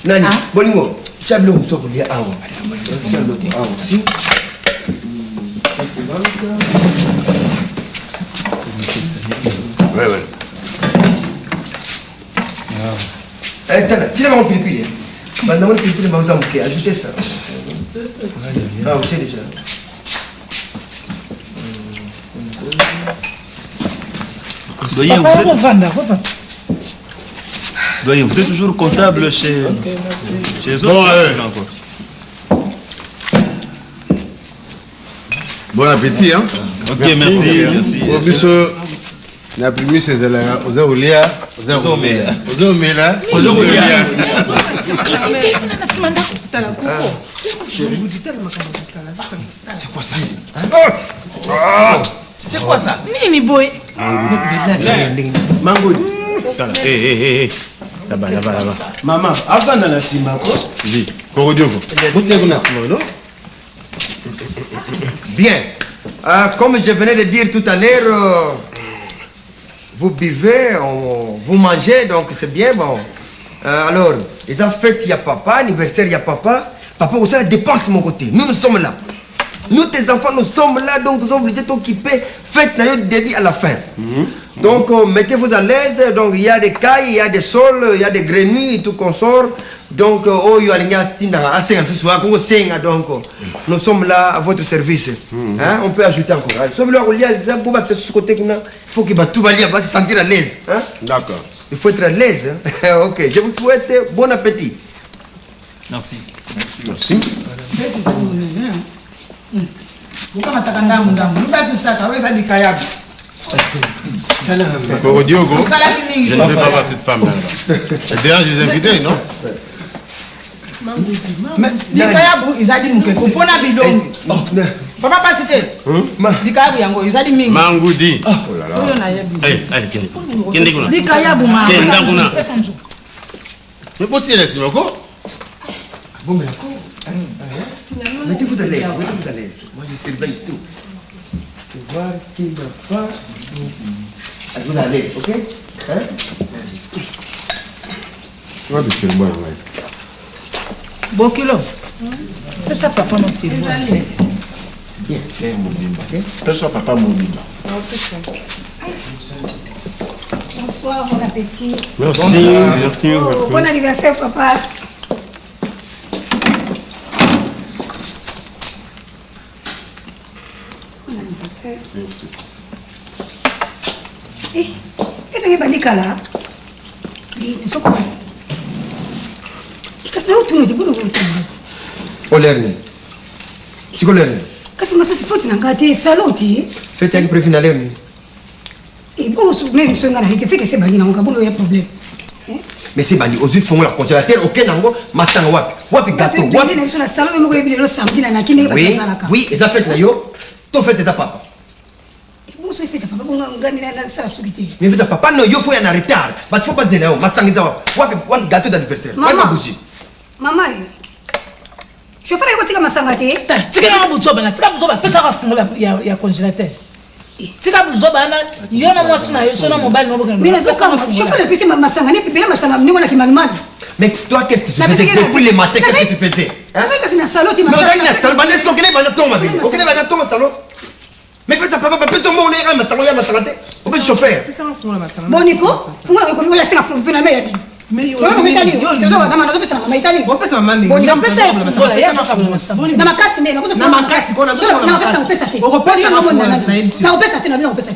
Nani? Bolingo. Tia biloko mosusu ya kolia awa. Tia biloko awa. Si. Ouais, ouais. Eh, tala, tina bango pilipili. Banda moni pilipili baoza moke. Ajoutez ça. Ah, otie déjà. Doyen, Papa, vous êtes, kovanda kovanda doyen, vous êtes toujours comptable chez, chez les autres Bon, allez. encore. Bon appétit, hein. Ok, merci, merci. Bon, biso na primus ezalaka oza kolia oza Ozomela. ozomela Ozokolia. na nsima ndako tala koko tala makambo akosala C'est quoi ça nini boye Mangodi. Tala, eh, eh, eh, eh. Là-bas, là-bas, là-bas. Mama, avanda na nsima ko. Dis, Korodiogo. Botia kuna nsima, non? Bien. Comme je venais de dire tout à l'heure, vous buvez, vous mangez, donc c'est bien bon. Alors, les en fêtes, il y a papa, anniversaire, il y a papa. Papa, aussi, la dépense de mon côté. Nous, nous sommes là. Nous, tes enfants, nous sommes là, donc nous sommes obligés de t'occuper. Faites du début à la fin. Donc, mettez-vous à l'aise. Donc, il y a des cailles, il y a des sols, il y a des grenouilles, tout consort. Donc, oh, il y a donc, nous sommes là à votre service. Hein, on peut ajouter encore. Sauf que il y a des ce côté il faut que tout va va se sentir à l'aise. Hein? D'accord. Il faut être à l'aise. Hein? Ok, je vous souhaite bon appétit. Merci. Merci. okamataka ndambu ndambu lubakisaka oyo eza likayabu Korodiogo, osalaki mingi je ne veux pas voir cette femme là. Elle dérange les invités, non? likayabu ezali moke kopona bilongi papa pasi te likayabu yango ezali mingi Mangoudi. oyo nayebi Allez, allez, kende. Kende kuna. likayabu Kenda kuna. Mais botia na nsima ko? Bon, mais d'accord. Mettez-vous à l'aise, mettez-vous à l'aise. Moi, je surveille tout. Pour voir qui n'a pas. Allez, vous allez, ok? Hein? Wapi kiribwa na ngai? bokilo pesa papa mokili Bien, bien, mobimba, ok? Pesa papa mobimba. Bonsoir, bon appétit. Merci. Merci. Oh, bon anniversaire, papa. Bon anniversaire. Merci. Eh, etongi ebandi kala soko kasi na otuna te mpona kotuna Oleur nini? Siko l'heure nini? kasi masasi foti na ngai te salon te Fête yaki prévu na l'heure nini? ebongo nini so ngai na ye te fete ese ebandi nango ka bongo ya problème Mais c'est bandi, ozwi fongo la congélateur, ok nango, masanga wapi? Wapi gâteau? Wapi Wapi? na biso na salon yo moko oyebi lelo samedi na naki ndenge bato Oui, bazalaka oui, eza fête na yo. To fête eza papa. bongo so efete papa bongo ngai nasala suki te Mais fête ya papa no yo faut ya na retard. Bato faut bazela yo, masanga eza wapi? Wapi wapi gâteau d'anniversaire? Wapi Maman. ma bougie? mama ye chauffeur aye kotika masanga te tikelanga buzoba na tika buzoba pesaka fungola ya congélateur. Tika buzoba wana yo na mwasi na yo so na mobali na bokende. Mais nazokamwa chauffeur apesi masanga ne pepele masanga ndenge wana kimanumanu. Mais toi, qu'est-ce que tu faisais depuis le matin? Qu'est-ce que tu faisais? Hein? Kasi na salon te. Mais ozali na salon, banda esika okende banda ntongo mabe. Okende banda ntongo salon. Mais fais ça papa, papa, mbongo na masanga ya masanga te. Opesi chauffeur. Boniko, fungola ekomi oyo asenga finalement ya te. Na makasi nde na makasi nakopesa te nakopesa te na bino nakopesa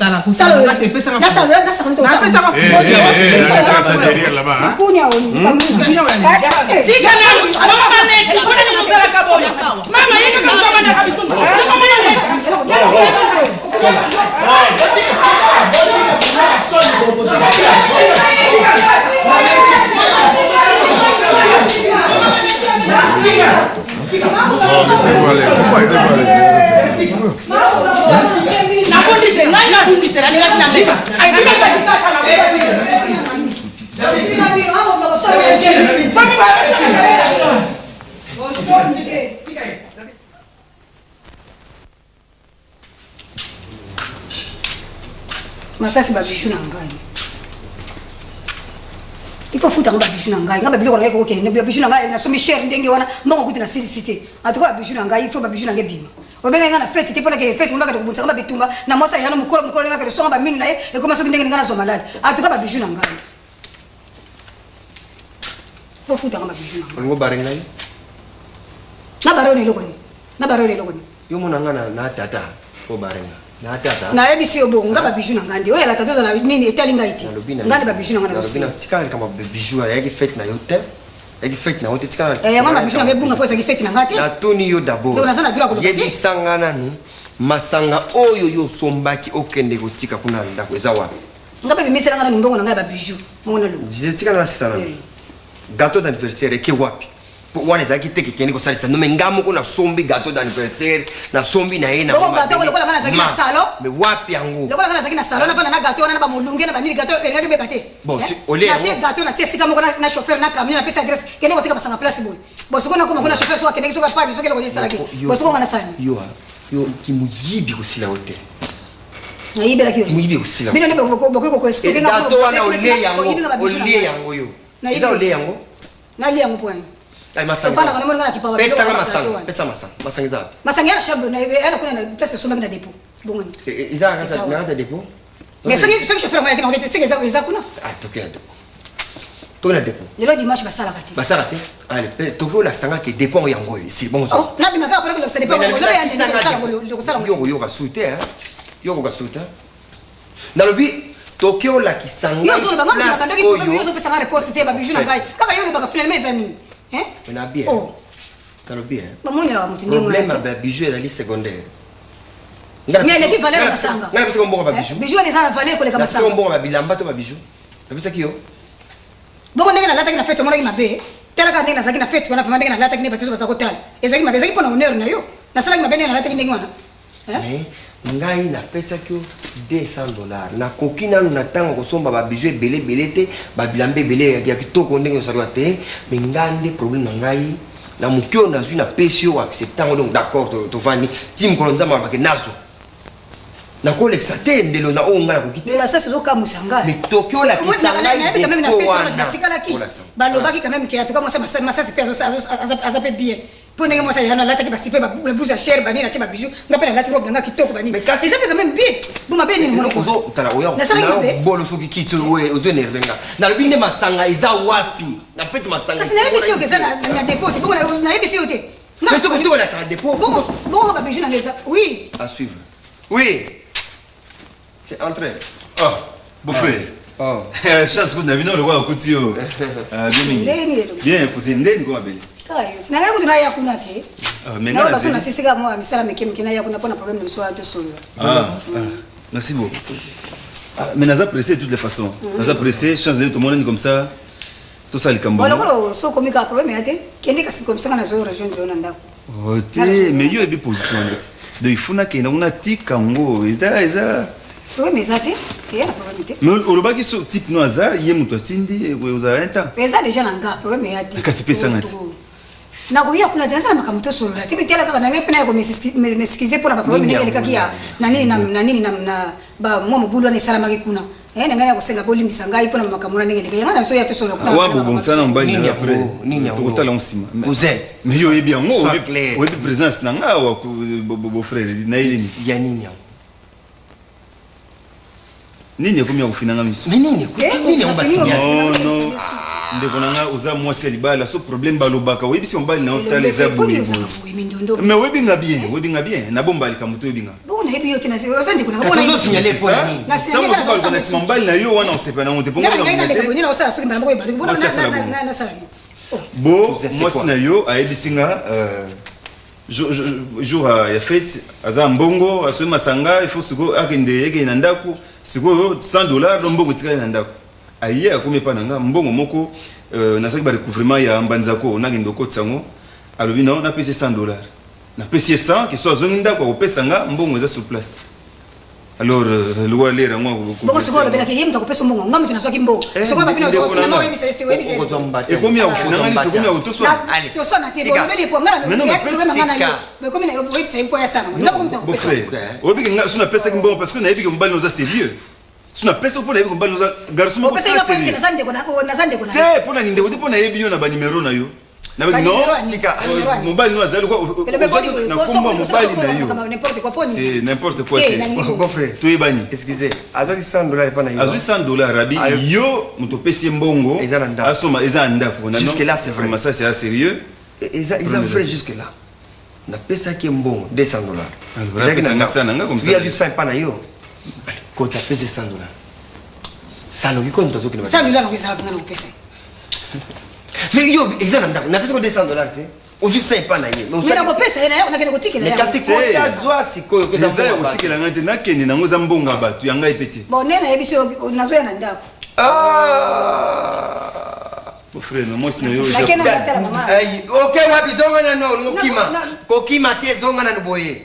Masasi ba bijoux na ngai. Il faut futa ba bijoux na ngai. Nga ba biloko na ngai kokende ba bijoux na ngai na somi cher ndenge wana mbongo kutu na silisi te. En tout cas ba bijoux na ngai il faut ba bijoux na ngai bima. Obenga nga na fête te pona ke fête ngaka kobunisa ba bitumba na mwasa ya na mokolo mokolo ngaka songa ba minu na ye ekoma soki ndenge nga na zo malade. En tout cas ba bijoux na ngai. Faut futa ba bijoux na ngai. Olingo bare ngai? Na bare eloko nini? Na bare eloko nini? Yo mona nga na na tata o bare nga. Na tata. Nayebisi yo bongo nga ba bijoux na ngai nde oyo alata tozala nini etali ngai te. Nga nde ba bijoux na ngai na Nalobi na tika likambo ya bijoux ayaki fête na yo te. Ayaki fête na yo te tika. Eh, yango ba bijoux na ngai ebunga mpo ezalaki fête na ngai te. Natuni yo d'abord. Donc naza na droit ya koloba te. Yebisa nga nanu masanga oyo yo osombaki okende kotika kuna na ndako eza wapi? Nga mpe bimisela nga nanu mbongo na ngai ya ba bijoux bongo naloba. Tika na nasisa nanu. Gâteau d'anniversaire eke wapi? Po wana ezalaki te kekende kosalisa no me nga moko nasombi gâteau d'anniversaire nasombi na ye na Bongo gâteau lokola nga nazalaki na salon. Mais wapi yango? Lokola nga nazalaki na salon navanda na gâteau wana na bamolunge na banini gâteau elingaki beba te. Bon, Eh? si, olie Natie yango. gâteau natie esika moko na chauffeur na camion napesi adresse kende kotika masanga place boye. Bon sikoyo nakoma kuna chauffeur soki akendeki soki afandi soki eloko nini esalaki. Bon sikoyo nga nasala nini? Yo, yo kimoyibi kosila yo te. Nayibelaki yo. Kimoyibi kosila. Bino nde bokoki kokoescroquer nga. Gâteau wana olie yango, olie yango yo. Eza olie yango? Nalia yango mpo nini? Ay, masanga. Ofandaka na moni nga na kipaka Pesa biloko nga na masanga. plateau wana. Pesa masanga. Masanga eza wapi? Masanga ya na chambre na ye na kuna na place tosombaki na dépôt. Bongo nini? Eza na kati Eza na kati ya dépôt? Mais soki soki chauffeur yango ayaki na te seke eza eza kuna. Ah, toke na dépôt. Toke na dépôt. Lelo dimanche basalaka te. Basala te? Allez, pe toke olakisa nga ke dépôt yango yango oyo. Esili bongo Oh, nabima kaka mpona kolakisa dépôt yango. Lelo ya ndenge kosala ngo kosala ngo. Yo koyoka su te, hein? Yo koyoka su te. Nalobi toke olakisa Yo ngai ozoloba nga place nabandaki problème yo oyo. ozopesa nga réponse te ba bijoux na ngai. Kaka yo olobaka finalement eza nini? Hein? Na bien. Oh, Nalobi hein. bamonelaka moto ndenge Problème wana ya te. ba bijoux ezali secondaire. Mais eleki valeur ya masanga. Ngai napesaka mbongo ya ba bijoux. Bijoux wana eza na valeur koleka Napesaka masanga. mbongo ya bilamba to ba bijoux. Napesaki yo. Bongo ndenge nalataki na fete omonaki mabe? Tala kaka ndenge nazalaki na fete wana vraiment ndenge nalataki nde bato nyonso baza kotala. Ezalaki mabe, ezalaki mpo na honneur na yo. Nasalaki mabe ndenge nalataki ndenge wana. Mais ngai napesaki yo 200 dollars. Nakoki nanu na ntango kosomba ba bijoux ebele ebele te, ba bilamba ebele ya kitoko ndenge ozalaka te. Mais ngai nde problème na ngai na moke oyo nazwi napesi yo accepte yango donc d'accord tovandi ti mokolo Nzambe alobaki nazwa. Nakolekisa te ndelo na oyo ngai nakoki te. Masasi ozokamwisa ngai. Mais toki olakisa ngai dépôt wana. Natikalaki Olakisa. balobaki quand même ke en tout cas mwasi masasi mpe aza mpe bien mpo ndenge mwasi ayana alataki basipe ba blouse ya cher banini atie ba bijoux nga mpe nalati robe na nga kitoko banini eza mpe quand même bien bo mabe nini mona ozotala oya Nasalaki mabe. bolo soki kiti oyo ozo énerve nga nalobi nde masanga eza wapi na fete masanga kasi nayebisi yo ke eza na dépôt te bongo nayebisi yo te Mais soki otoki olakaka dépôt bongo bongo ba bijoux na nga eza oui à suivre oui c'est entré Oh, beau-frère. Oh. Chance kutu na bino lokola okuti yo. Ah, bien mingi. Ndeni lelo. Bien cousine, ndeni ko mabele. Kaka yo. Na ngai kutu naya kuna te. Ah, mais nga Naloba so nazeli. nasisika mwa misala mike mike naya kuna mpona problème na biso wana tosolola. Ah, ah, merci beaucoup. Ah, mais naza pressé de toutes les façons. Naza pressé, chance de tomonani comme ça. Tosala likambo. Bon, lokola so okomi kaka problème ya te kende kasi komisaka nazo rejoindre yo na ndako. Oh, te, mais yo oyebi position wana te. Donc il faut nakenda kuna tika yango. Eza eza Problème eza te, eya na problème te. Mais olobaki so type no aza ye moto atindi ozala un temps. Eza déjà na nga problème eya te. Kasi pesanga te. Nakoya kuna te, nasala makambo tosolola te. Bitala kaka na ngai mpe naya kom'excuser mpo na baproblème ndenge elekaki ya na nini na nini na ba mwa mobulu wana esalamaki kuna. Eh, na ngai ya kosenga bolimbisa ngai mpo na makambo wana ndenge elekaki. Ngai nazoya tosolola kuna. Wa bobongisa na mobali na après. Nini yango? Tokotala yango nsima. Vous êtes. Mais yo oyebi yango, Sois oyebi clair. oyebi présence na ngai awa beau-frère na ye nini? Ya nini yango? Nini ekomi ya kofina nga miso? Mais nini? Nini yango basinya? Non, non. Ndeko na nga oza mwasi ya libala so problème balobaka oyebisi mobali na yo tala eza boye boye. Mais oyebi nga bien, oyebi nga bien. Nabomba likambo te oyebi nga. Bongo nayebi yo te, oza ndeko na Kasi ozosignaler mpo na nini? Ntango ozobaluka na nsima mobali na yo wana osepela nango te mpo Ngai ngona ngai naleka te. boye, nasala soki mbala moko ebaluki. Bongo Mwasi asala bongo. nasala nini? Bo Cousin, c'est mwasi quoi? na yo ayebisi nga jour ya fête aza mbongo asomi masanga, il faut sikoyo akende ekende na ndako sikoyo 100 $ do mbongo etikali na ndako. Aye akomi epa na nga mbongo moko, nasalaki barecouvrement ya mbanzako, nakende okotisa yango. Alobi non, napesi ye 100 $, napesi ye 100 ke so azongi ndako akopesa nga mbongo eza sur place. Alors lokola lere yango Bongo sikoyo olobelaki ye moto akopesa mbongo, nga moto nazwaki mbongo. Sikoyo babino ozofuna oyebisa ye, oyebisa ye. Ekomi ya kofuna nga liso, ekomi ya kotoswa. Toswana te, olobeli po nga Mais non, na mais problème nga na yo. Tika. Ekomi na oyebisa ye mpo ya sana. Nga bongo moto akopesa. Beau-frère, oyebi ke nga so napesaki mbongo parce que nayebi ke mobali noza sérieux. So napesi mpo nayebi ke mobali noza garçon moko Opesa très nga po sérieux. naza ndeko na naza ndeko na. Te, mpo na ndeko te, mpo nayebi yo na banimero na yo. Nayebi non, Banimero ya nini? Tika. Banimero ya nini? mobali no azali kwa na kombo ya mobali na yo N'importe quoi, po nini? Te, n'importe quoi Te, te. nalingi bongo. Beau-frère. Toyebani. Excusez, azwaki 100 $ epa na yo. Azwi 100 $ rabi. Ayo. Yo moto opesi ye mbongo Eza na ndako. asoma eza na ndako. Na non, Jusque là, c'est vrai. Vraiment, ça c'est sérieux. Eza vrai jusque là. Napesaki ye mbongo 200 $. Alors, Ezalaki na apesa nga ndako. 100 na nga comme ça. Ye azwi 100 epa na yo. Kota apesi 100 $. Sanoki ko moto azokende. 100 $ nango ezala mpenza na kopesa. Mais yo eza na ndako, napesi ko 200 $ te. Ozwi 100 epa na ye. Mais Mais nakopesa ye, nakende kotikela Mais yango. kasi kota zwa sikoyo pesa Eza ya mbongo ya bato. kotikela ngai te, nakende nango, eza mbongo ya bato, ya ngai mpe te. Bon, nde nayebi so nazoya na ndako. Ah! Beau-frère na mwasi na yo eza Nakende na tala mama. Ai, oke wapi? Zonga nano, olingi okima. Na- Kokima te, zonga nano boye.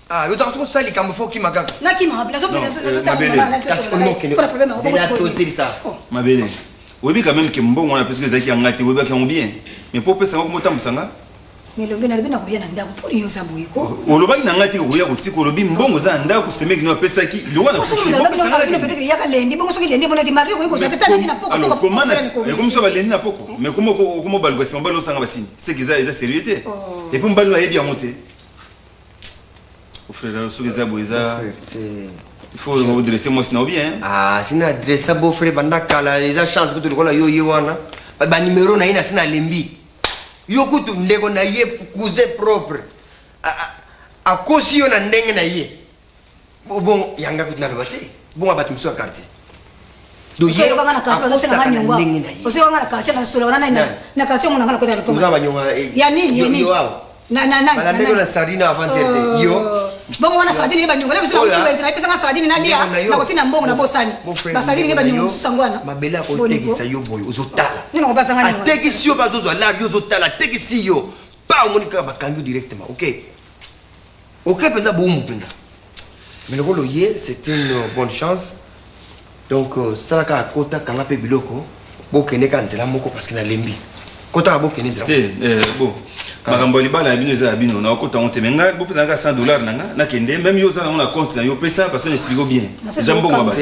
Ah, yo ozaka soki osala likambo fo okima kaka. Nakima wapi? Non, mabele. Kasi olingi okende. Mpona problème yango, bongo Zela sikoyo. tozelisa. Oh. Mabele, oyebi quand même ke mbongo wana apesi ezalaki ya ngai te, oyebaki yango bien, mais mpo opesa ngo komotambwisa nga. Melobi, nalobi nakoya na ndako mponi yo oza boye ko. Olobaki na ngai te koya kotika, olobi mbongo eza na ndako, semeki no apesaki lokola na Soki peut-être yaka lendi bongo, soki lendi emonaki mardi okoki kozwa te, tala nini na poko. Alors comment ekomi so balendi na poko, mais komo okoma baluka nsima mobali osanga basini, c'est que eza sérieux te. Et puis mobali no ayebi yango te. Frère, soki eza boye eza il faut odresser mwasi na yo bien. Ah, sina adressa beau-frère banda kala, eza chance kutu lokola yo ye wana. Banimero na ye na sina alembi. Yo kutu ndeko na ye, cousin propre. Akosi yo na ndenge na ye. Bon, yanga kutu naloba te. Bongo bato mosusu ya quartier. Donc ye Osoyoka nga na quartier bazosenga nga akosaka na nyongo. ndenge na ye. Osoyoka nga na quartier nasolaka na nani? Nani? Na quartier omona nga na kota ya Oza lopango. banyonga Ya nini, ya yo nini? yo awa. Na nani? Balandaki na sardine avant-hier te. Yo. Bongo wana sardine ne banyongo na biso Oyo, nakoki wenze napesanga sardine nalia. Ndeko na yo. Nakotina mbongo na bosani. Mon frère, Basardine ne ndeko na banyongo yo, mosusu yango wana. mabele akotekisa yo boye ozotala. Nini nakopasanga nyongo? Atekisi yo, bazozwa lari, yo ozotala, atekisi yo pa omoni kaka bakangi yo directement. Ok mpenza, boumbu mpenza. Mais lokolo ye, c'est une bonne chance. Donc sala kaka, kota, kanga mpe biloko, bokende kaka nzela moko parce que nalembi. Kotaka, bokende nzela. Te, bon, makambo ya libala ya bino eza ya bino, nakokota yango te. Me ngai bopesa nga 100 $ na nga nakende. Même yo oza nango na compte na yo, opesa parce que na explique bien, eza mbongo ya bato,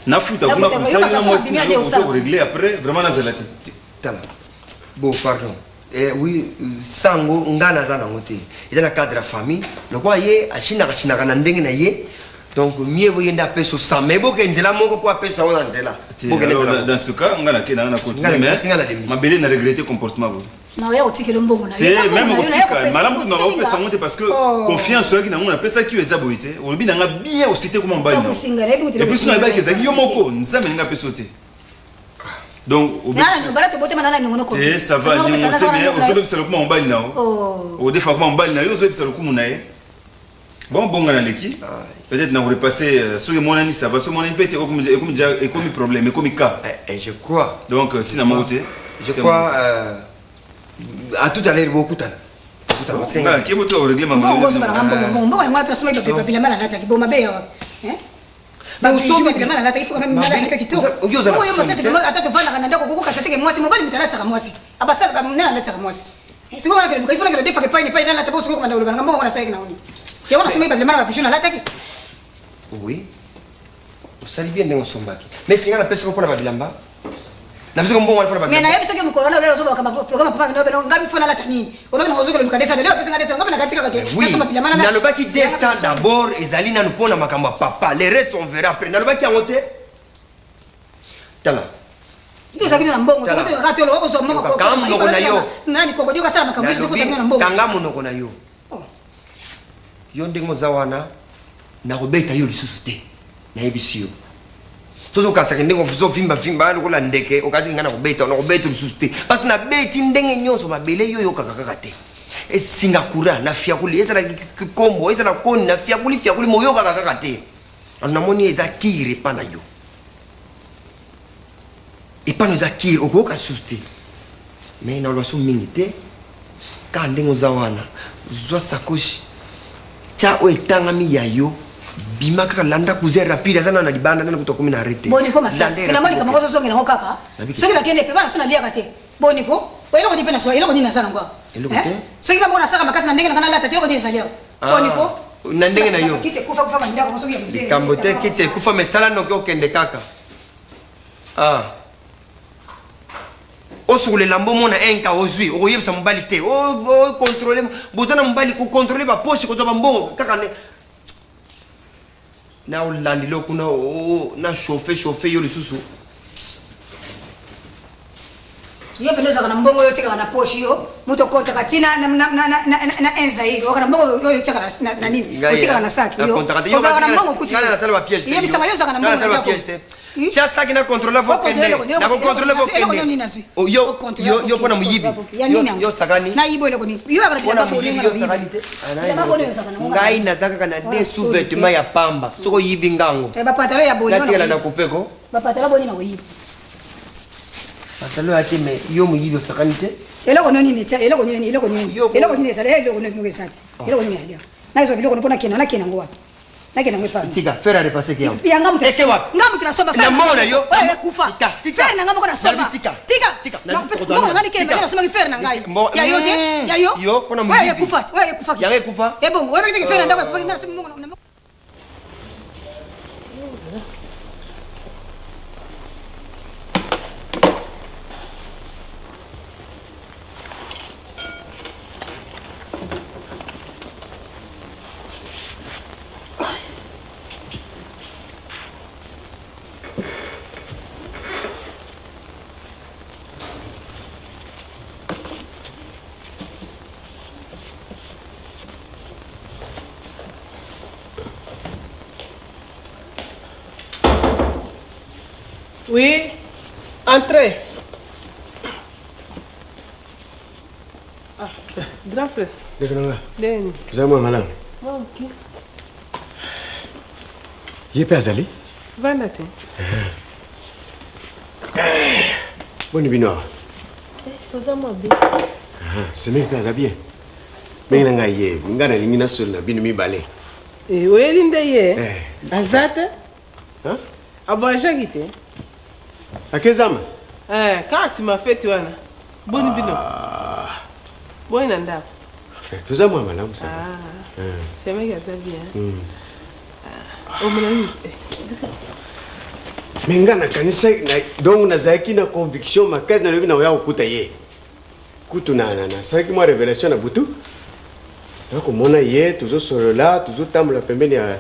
nafuta kuna kosali na mwasi na yo korégler après. Vraiment nazala te. Tala, bon, pardon. Oui, sango nga naza nango te, eza na cadre ya famille. Lokola ye ashinaka shinaka na ndenge na ye, donc mieux vaut ye nde apesa osa, mais boke nzela moko mpo apesa oyo na nzela. Bokende nzela moko. Dans ce cas nga nakende nga na continuer, mais mabele na regretter comportement boye. Naoya kotikela mbongo na Te, même kotika malamu kutu na baopesa yango te parce que confiance oyaki nango napesaki yo eza boye te. Olobi nanga bien osite koma mobali na et puis soki nayebaki ezalaki yo moko, Nzambe ndenge apesa yo te. Donc bala tobotema na niongo. Te, ça va, niongo te, mais ozobebisa lokumu ya mobali na yo, odefa kuma mobali na yo, ozobebisa lokumu na ye. Bon, bonga naleki peut-être na korepasser soki emonani ça va, soki emonani mpe te, ekomi problème, ekomi cas. Je crois. Donc ntina moko te. Je crois à tout à l'heure bokutana. Kebo te orégler. Mbongo ozobala mbongo, mbongo yango wana place bilamba nalataki bo mabe ya bilamba nalataki, faut quand même nalataka kitoko. Oyo mosasi ata tovandaka na ndako kokokasa teke mwasi mobali moto alatisaka mwasi, abasala nene alatisaka mwasi. Sikoyo nakende luka, il faut nakende defaka epai na epai nalata po sikoyo kobanda koloba na nga mbongo nasalaki na ngo nini? Yango nasombaki ba bilamba na ba bijoux nalataki. Oui. Osali bien ndenge osombaki. Mais eske nga napesaka mpo na babilamba? Napesaka mbongo wana mpo na Mais babilamba? nayebisaki yo mokolo wana olelo ozobaka ba programme papa na bino nga bifo nalata nini? Olobaki na kozongela luka 200 lelo opesi nga 200 nga mpe nakatikaka ke Oui. nasomba bilamba nalata. Nalobaki 200 d'abord ezali nanu mpo na makambo ya papa. Le reste on verra après. Nalobaki yango te. Tala. Nde ozalaki na mbongo Tala. tokoki kaka tolo okozwa moko Kanga monoko na yo. nani kokodi okasala makambo nyonso Nalobi, ozalaki na mbongo. kanga monoko na yo. Oh. Yo ndenge oza wana nakobeta yo lisusu te. Nayebisi yo. Soki okasaka ndenge ozovimbavimba lokola ndeke okasi ngai nakobeta nakobeta lisusu te parce nabeti ndenge nyonso mabele yo oyokaka kaka te esinga courant na fiakuli ezala kombo ezala koni na fiakuli fiakuli moyokaka kaka te alors namoni eza kire epa na yo epa na eza kire okoyoka lisusu te mais naloba so mingi te kaka ndenge oza wana zwa sakoshi tya oyo etangami ya yo bima kaka landa cousin rapide aza nano na libanda nani kutu akomi na arrete Boni ko masasi. Landa ye Mpe namoni rapide kamoko ozozongela yango kaka. Nabiki Soki se. nakende mpe bana so naliaka te. Boni ko? Eloko nini mpe na eloko nini naza nango awa? Eloko Eh? te. Soki kaka moko nasaka makasi na ndenge na nga nalata te eloko nini ezali awa? Ah, Boni ko? na ndenge na yo. Kiti ekufa kufa bandako soki ya modele. Likambo te kiti ekufa mais sala noki okende kaka. Ah. Osukola elamba omona enka ozwi okoyebisa mobali te o contrôler boza na mobali ko contrôler ba poche kozwa ba mbongo kaka ne na olandela kuna na chauffe chauffe yo lisusu Yo mpenza ozalaka na mbongo oyo otikaka na poche yo moto okotaka ti na un zaire ozalaka na mbongo oyo otiaka na nini otikaka na sac yo ozalaka na mbongo kutu yebisaka yo ozalaka na mbongo na ndako tia saki na contrôle fo kende na ko contrôle fo kende yo yo yo pona muyibi yo sakani na yibo eloko nini yo akala bilamba bolinga na sakani te ngai naza kaka na deux sous vêtements ya pamba soki oyibi ngango ba pantalon ya boni natikala na kupeko ba pantalon boni na koyiba pantalon ya te mais yo moyibi osakani te eloko nini nini eloko nini eloko nini eloko nini ezali eloko nini moko eza te eloko nini alia nazwa biloko mpo nakenda nakenda yango wapi nakenda yango epai tika faire à repasser ki yango ya nga moto eke wapi nga moto nasomba na mbongo na yo oyo ekufa fer na nga moko nasomba tika tika mbongo na nga likele mpe nasombaki fer na ngai ya yo te ya yo yo mpona oyo ekufa oyo ekufaki yango ekufa ebongo oyo bakitaki fer na ndako ekufaki nga nasombi mbongo Oui, entrez. Ah, grand frère. Ndeko na nga. Ndeni. Oza mwa malamu. Mwa moke. Ye mpe azali? Vanda te. Boni bino awa? Eh, toza mwa bien. Semeki mpe aza bien. Ndenge na ngai ye, ngai nalingi nasolola na bino mibale. Eh, oyeli nde ye? Eh. Aza te? Avoyageaki te? Ake zamba? Eh, kaka nsima feti wana. Boni bino? Boni na ndako? Toza mwa malamu sana. Ah. Eh. Semeki aza bien. Omona nini? Eh, Me nga nakanisa donc nazalaki na conviction makasi nalobi nakoya kokuta ye. Kutu na na nasalaki mwa revelation na butu. Nakomona ye tozosolola tozotambola pembeni ya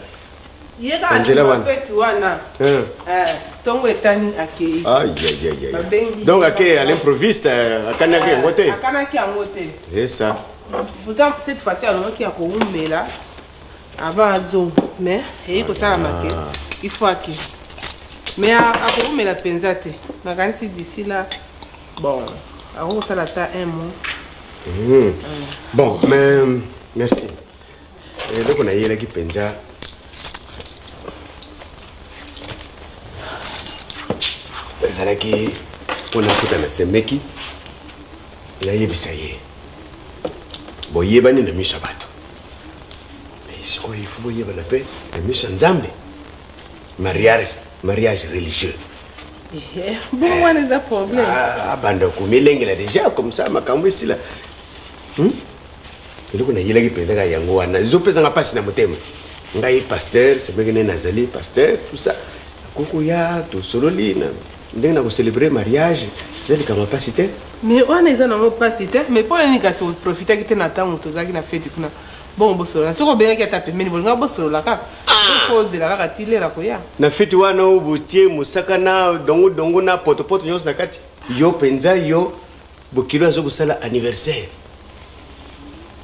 Ye kaka nzela nsima wana. feti wana. Hein. Eh, ntongo etani akei. Aïe, aïe, aïe, aïe. Babengi. Donc ake à l'improviste euh, akanaki yango te. Akanaki yango te. C'est ça. Pourtant cette fois-ci alobaki akowumela avant azonga mais eyi kosalama ke il faut ake mais akowumela mpenza te nakanisi d'ici là bon akoki kosala ata un mois. Bon, mais merci. Eloko nayelaki mpenza ezalaki mpo nakuta na semeki nayebisa ye boyebani na miso ya bato mais sikoyo ifo boyebana mpe na miso ya nzambe mariage mariage religieux Bongo wana eza problème. Ah, abanda komilengela déjà comme ça makambo esila. Eloko nayelaki mpenza kaka yango wana, ezopesa nga mpasi na motema. Ngai pasteur, semeki nde nazali pasteur, tout ça. Nakoki koya, tosololi na ndenge na kocelebre mariage, eza likambo ya mpasi te. Mais wana eza nango mpasi te, mais mpo na nini kasi oprofitaki te na ntango tozalaki na feti kuna? Bongo bosolola, soki obengaki ata pembeni, bolinga bosolola kaka. Faut ozela kaka ti lera koya. Na feti wana oyo botie mosaka na dongo dongo na potopoto nyonso na kati, yo mpenza yo bokilo azo kosala anniversaire,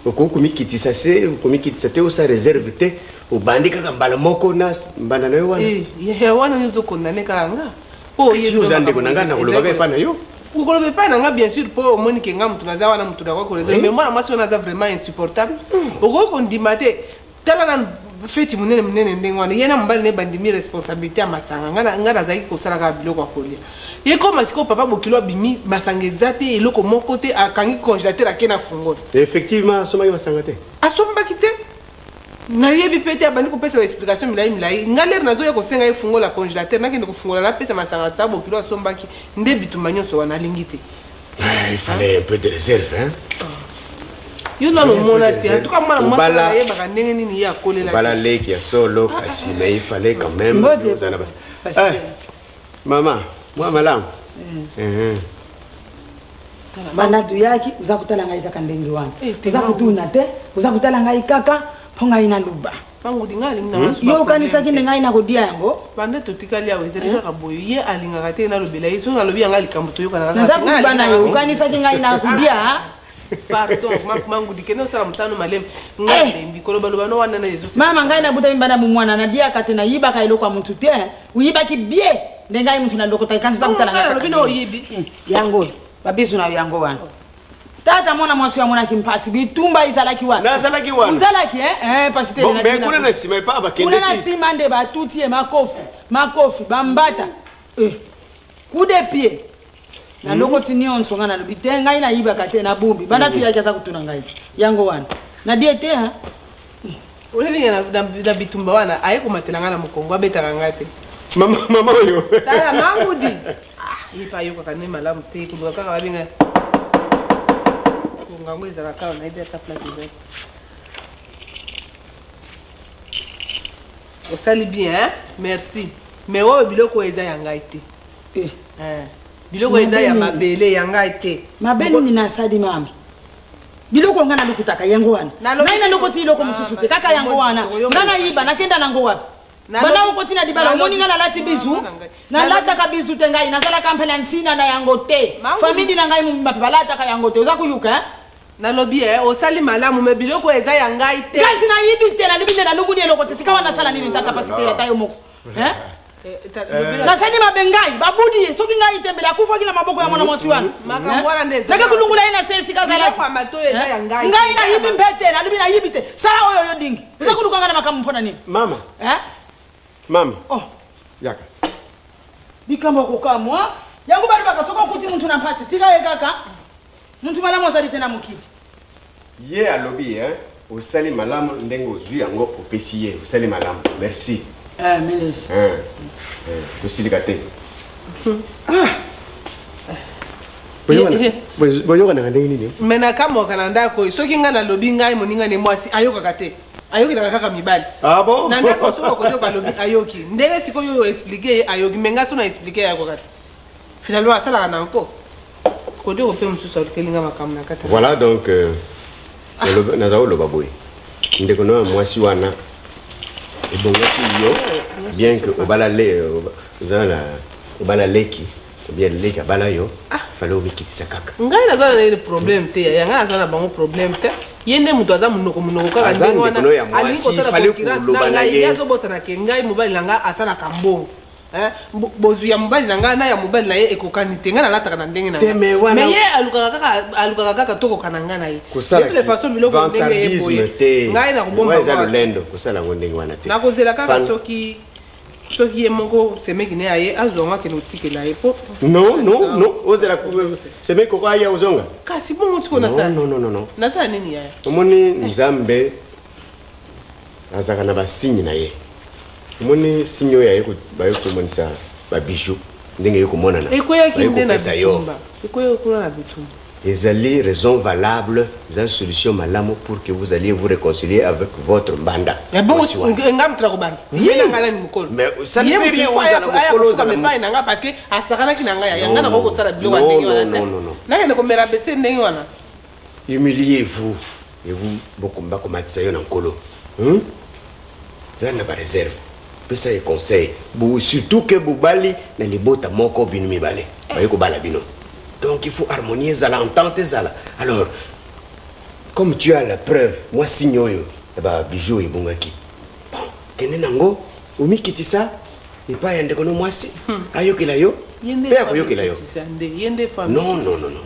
okoki komikitisa se komikitisa te, osala reserve te, obandi kaka mbala moko na mbanda na yo wana. Eh, wana yo ozokondane kaka nga. Po Kasi oza ndeko na nga, nakolobaka epai na yo. Okoloba epai na nga bien sûr, po omoni ke nga motu naza wana, motu nakoki koraisonner. Mais mwana mwasi wana aza vraiment insupportable. Okoki kondima te. Tala nanu feti monene monene ndenge wana, ye na mobali na ye bandimi responsabilite ya masanga. Nga nga nazalaki kosala kaka biloko ya kolia. Ekoma sikoyo papa bokilo abimi, masanga eza te, eloko moko te, akangi congelateur ake na fungola. Effectivement asombaki masanga te? Asombaki te. Nayebi pe te, abandi kopesa ba explication milayi milayi. Nga lere nazoya kosenga ye fungola congelateur, nakende kofungola napesa masanga tata bokilo asombaki, nde bitumba nyonso wana alingi te. Ah, il fallait un peu de réserve, hein? Yo nanu omona te. En tout cas, mwana mwasi wana ayebaka ndenge nini ye akolela. Obala leki ya solo kasi mais il fallait quand même ozala ba. Eh, mama, mwa malamu. Eh. Banda toyaki oza kotala ngai kaka ndenge wana. Oza kotuna te, oza kotala ngai kaka mpo ngai naluba. Mangudi ngai alingi nanga Yo okanisaki nde ngai nakodia yango? Banda totikali awa ezali kaka boye, ye alingaka te nalobela ye, soki nalobi yanga likambo toyokana kaka. Naza koloba na yo, okanisaki ngai nakodia? Pardon, Mangudi kende osala mosala no malemi. Ngai nalembi koloba loba no wana na ezo. Mama ngai nabutami banda bomwana nadiaka te, nayibaka eloko ya mutu te. Oyibaki bie nde ngai mutu nalokotaki kanisa oza kotala ngai kaka. Yango babizu na yo yango wana. Tata mwana mwasi oyo amonaki mpasi, bitumba ezalaki wana. Nazalaki wana. Ozalaki eh? Eh, pasi te. Bon, mais kuna na nsima epa bakendeki. Kuna na nsima nde batuti ye makofi, makofi, bambata. Eh. Coup de pied. Nalokoti nionso ngai nalobi te, ngai nayibaka te, nabombi. Banda tuyaki aza kotuna ngai. Yango wana. Nadie te hein. Oyebi nga na bitumba wana aye komatela nga na mokongo abetaka nga te. Mama mama oyo. Tala mangudi. Ah, ye pa ayokaka ne malamu te koluka kaka babenga. Konga yango ezalaka kaka nayebi ata place eza. Osali bien hein? Merci. Mais oyo biloko oyo eza ya ngai te. Eh. Eh. Biloko eza ya mabele ya ngai te. Mabe nini nasali mama? Biloko nga nalokutaka yango wana. Ngai nalokoti eloko mosusu te, kaka yango wana. Nga nayiba, nakenda nango wapi? Banda okoti na libala, omoni nga nalati bizu? Nalataka bizu te ngai, nazalaka mpe na ntina na yango te. Famille na ngai mobimba mpe balataka yango te. Oza koyuka hein? Nalobi eh, osali malamu mais biloko eza ya ngai te. Kasi nayibi te, nalobi nde nalongoli eloko te. Sikawa nasala nini tata pasiteri ata yo moko? Hein? Nasali mabe ngai, babudi ye, soki ngai te mbele akufaki na maboko ya mwana mwasi wana. Makambo wana nde eza. Nake kulungula ye na se esika azalaki. Biloko ya matoyi eza ya ngai. Ngai nayibi mpe te, nalobi nayibi te. Sala oyo yo dingi. Oza koluka ngai na makambo mpo na nini? Mama. Hein? Mama. Oh. Yaka. Likambo ya kokamwa. Yango balobaka soki okuti mutu na mpasi, tika ye kaka. Mutu malamu azali te na mokili. Ye alobi hein, osali malamu ndenge ozui yango opesi ye, osali malamu. Merci. Eh, Melesi. Hein. Eh, kosilika te. Ah. Boyokanaka ndenge nini? Mais nakamwaka na ndako oyo soki ngai nalobi ngai moninga ne mwasi ayokaka te. Ayokelaka kaka mibali. Ah bon? Na ndako soki okoki balobi ayoki. Ndenge sikoyo oyo expliquer ye ayoki mais ngai soki na expliquer ye ayokaka te. Finalement asalaka na nko. Kodeko pe mosusu alukeli nga makambo na kati. Voilà donc euh, naza koloba boye ndeko na mwasi wana ebongaki yo bien que obala le ozala na obala leki bien leki abala yo ah. Fallait omikitisa kaka. Ngai naza na ye problème te yaya, ngai naza na bango problème te. Ye nde moto aza monoko monoko kaka ndenge wana alingi kosala concurrence na ngai, ye azobosana ke ngai mobali na ngai asalaka mbongo. Hein? Bozwi ya mobali na ngai na ya mobali na ye ekokani te. Ngai nalataka na ndenge na ngai. Mais ye alukaka kaka, alukaka kaka tokokana ngai na ye. De toutes les façons biloko ndenge ye boye. Ngai nakobomba eza lolendo kosala yango ndenge wana te. Nakozela kaka soki soki ye moko semeki ne aye azwa yango akende kotikela ye po. Non non non, ozela semeki koko aya ozonga. Kasi bongo tiko nasala. Non non non non. Nasala nini yaya? Omoni Nzambe azalaka na ba signe na ye. Omoni signe oyo aye baye komonisa ba bijoux ndenge eye komonana. Ekweyaki Baye nde na kopesa yo. bitumba. Ekweyaki kuna na bitumba. Ezali raison valable, ezali solution malamu pour que vous alliez vous réconcilier avec votre mbanda. Eh, bongo Mwasi wana. nga moto nakobanda ye na ngai nani mokolo Mais ça ne Ye fait moto rien, il faut ozala aya mokolo, kosuka ozala epai na nga parce que asakanaki na ngai ya Non, nga nakoki non, kosala biloko ya non, ndenge wana non, te non, non, non. nakende komela bese ndenge wana Humiliez-vous et vous bokomba komatisa yo na nkolo. Hmm? Zala na ba réserve. Pesa ye conseil. Bo surtout que bobali na libota moko bino mibale. Baye kobala bino. Donc il faut harmonie ezala entente ezala. Alors comme tu as la preuve, moi signe oyo ya ba bijoux ebongaki. Bon, kende nango omikitisa epai ya ndeko no mwasi ayokela yo Ye nde mpe fa akoyokela yo. amikitisa nde ye nde fa Non, non, non, non.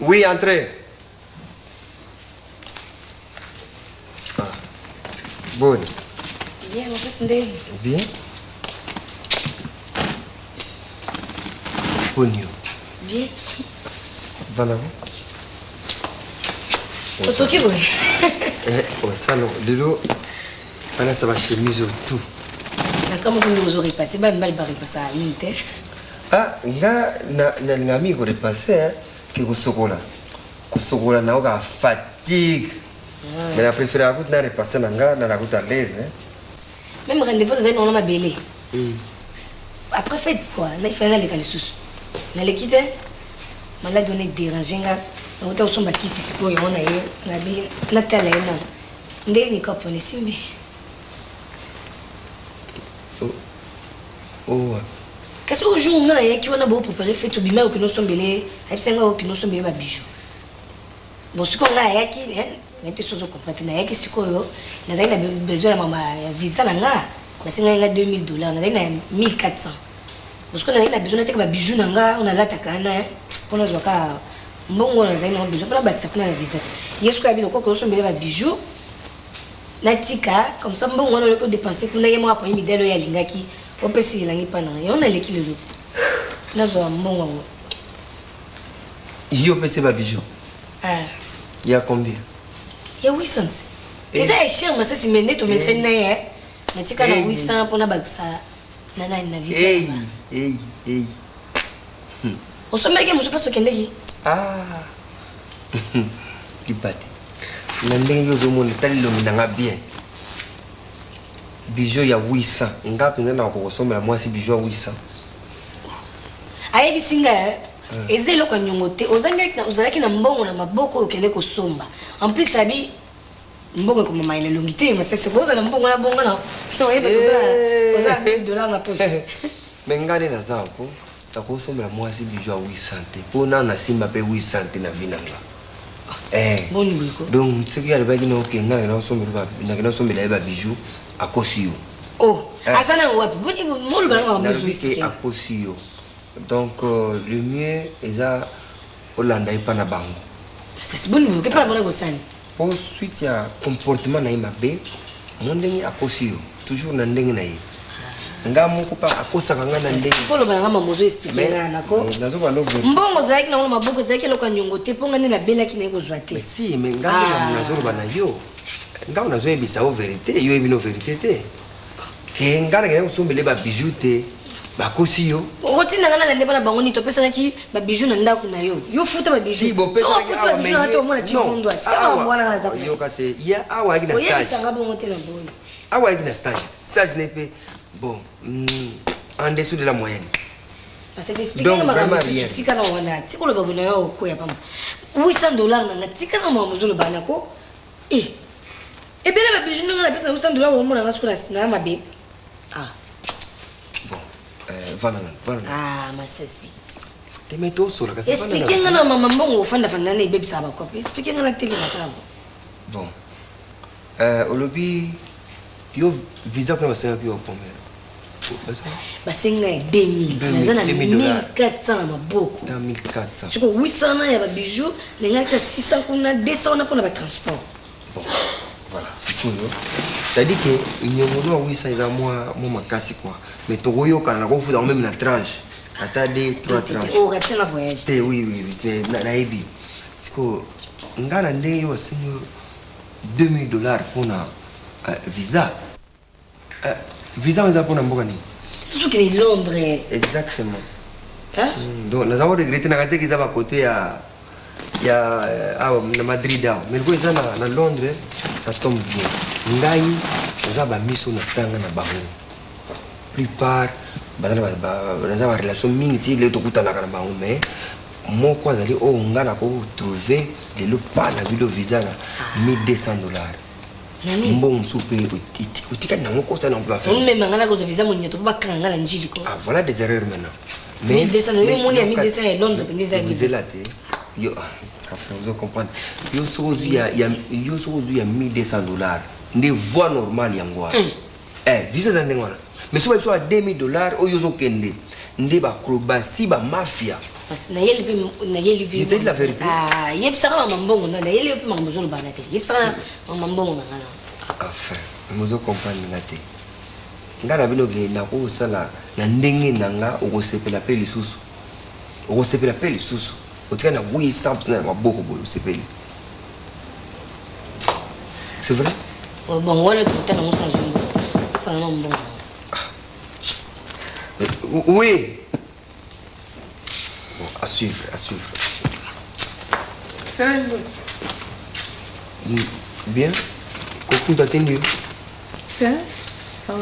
Oui, entrez. Ah. Bonne. Bien, masasi ndenge Bien. Bonne yo. bien Voilà. otoki boye Eh, osalo lelo balasa bachemise tout. nakamwa mpo ndenge ozorepasse bana mibali barepasaka mingi te Ah, nga na nalinga mingi korepasse ke kosokola. Kosokola nayoka fatigue. Mais na préféraka kutu na repasse na nga nala kutu à l'aise. hein. même rendez-vous nazali nango na mabele après fête quoi naifale naleka lisusu naleki te maladi wana edérange nga nauta kosomba kisi sikoyo yango na ye nabi natala ye nano ndenge nikapona esimbi Oh, kasi oyo jour nga nayaki wana boprépare fete obima okende osombele ayebisa nga okende osombele babijou bon sikoyo ngai ayaki nayebi te so ozocomprendre te nayaki sikoyo nazali na besoin ya mama ya visa na nga basengai nga 2000 dollars nazali na 1400 bon sikoyo nazali na besoin nateka babijou na nga oyo nalataka wana mpo nazwaka mbongo oyo nazali nango besoin mpo nabakisa kuna na visa ye sikoyo abi lokola osombele babijou natika comme ça mbongo wana oleki odepense kuna ye moko akomi midele oyo alingaki opesa elangi mpa na nga yango naleki lelo ti nazwa mbongo yango yo opesi babijou Ah. ya combien ya 800 eza ya cher masasi me nde tomesani na ye natika na Eh. 800 mpona bakisa na nani na visa Hey, hey, hey. osombelaki mosu place okendeki Ah. lipati na ndenge yo ozomona tala elongi na nga bien bijou ya 800 nga mpenza na kokosombela mwasi bijou ya 800 ayebisi nga eza eloko ya niongo te ozalaki na mbongo na maboko oyo okende kosomba en plus abi mbongo ekomama na elongi te masasi okozala mbongo na bongo na oyeba oza 1000 dollar na poche me nga nde naza ko nakosombela mwasi bijou ya 800 te mpo nano nasimba mpe 800 te na vi na nga Eh. donc soki alobaki na oke nga nakenda kosombela ye babijou akosi yo oh Eh. aza nano wapi boni moloba na makambo nalobi ke akosi yo donc le mieux eza olanda ye mpa na bango masasi boni boyoke mpa na bango kosani mpo suite ya comportement na ye mabe mo ndenge akosi yo toujours na ndenge na ye nga moko mpa akosaka nga na ndenge mpo oloba na nga mambo ozo explike nga nako nazoba no mbongo ozalaki nango na maboko ezalaki eloko ya niongo te mpo nga nde nabelaki naye kozwa te si me nga nde nazoloba na yo ntango nazoyebisa yo verité yo oyebi no verité te ke nga nakenda kosombele babijou te bakosi yo okotinda nga nalande mpa na bango nini topesanaki babijou na ndako na yo yo futa babijou bopesanaki ofuta babijou na nga te omona chifundu ati kaka mambo wana nga naza yoka te ye awa ayaki na stage oyebisanga bongo te na boni awa ayaki na stage stage ne mpe bon en dessous de la moyenne Donc, vraiment rien. tika na wana tika oloba boye na yo okoya pamba 800 dollar na nga tika na makambo ozoloba nako e ebele babijou ndenge napesa na 800 dollar omona nga soki na mabe ah vanda nanu vanda nanu ah masasi te me tosola kasi vanda explike nanu. nga na mama mbongo ofandafanda na ebebisaka bakope explike nga na telema kaka bon Euh, olobi yo visa kuna basengaki yo combien? Basengi ngai 2000 naza na 1400 na maboko. 1400. Siko 800 na ya ba bijoux na ngai tia 600 kuna 200 wana mpona ba transport. Bon, voilà, sikoyo. C'est-à-dire que nyongo ya 800 eza mwa mwa makasi quoi. Mais tokoyokana nakofuta yango meme na tranche. Ata 2 3 tranche. Oh, raté na voyage. Te oui oui oui, mais nayebi. Sikoyo nga na ndenge yo asengi yo 2000 dollars mpona euh, visa. Euh, visa eza mpona mboka nini? Tozokende Londres. Exactement. Hein? Mm, donc naza ko regretter na kati eza ba côté ya ya euh, awa na Madrid awa mais loko eza na, na Londres ça tombe bien. Ngai naza ba miso na tanga na bango. Plupart baza na naza ba relation mingi ti lelo tokutanaka na bango mais moko azali oyo ngai nakoki kotrouve lelo pa na vilo visa na 1200 dollars mbongo mosusu mpe otikali nango kosa nango mpe bafamema ngai nakozwa visa monioto mpo bakanga ngai na njili ko ah voilà des erreurs maintenant mais 1200 yo omoni ya 1200 ya londres mpenza eza zela te yo enfin ozo comprendre yo soki ozwi ya yo soki ozwi ya 1200 dollars nde voie normale yango wana hmm. Eh, visa eza ndenge wana mais soki babiso ya 2000 dollars oyo ozokende nde baacrobatie bamafia nayeli mpe nayeli mpe je te dis la vérité ah yebisaka mama mbongo na nayeli mpe makambo ozoloba na te yebisaka mama mbongo na nga na enfin mozo comprendre nga te nga na bino ke nakosala na ndenge na nga okosepela mpe lisusu okosepela mpe lisusu otika na 800 na maboko boye osepeli C'est vrai oh, Bon, wana tokotala yango soki nazwi mbongo. Osanga na mbongo. Ah. Oui. Bon, à suivre, à suivre. Ça va, Bien. Koku t'attendi. Tiens, ça va.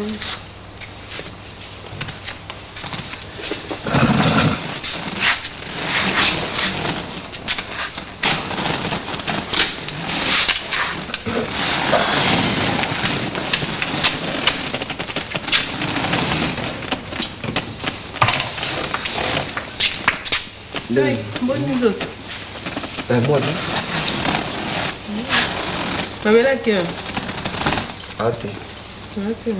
Boni nzoto? Eh, moi, Babelaki Ah, te. Ah, te.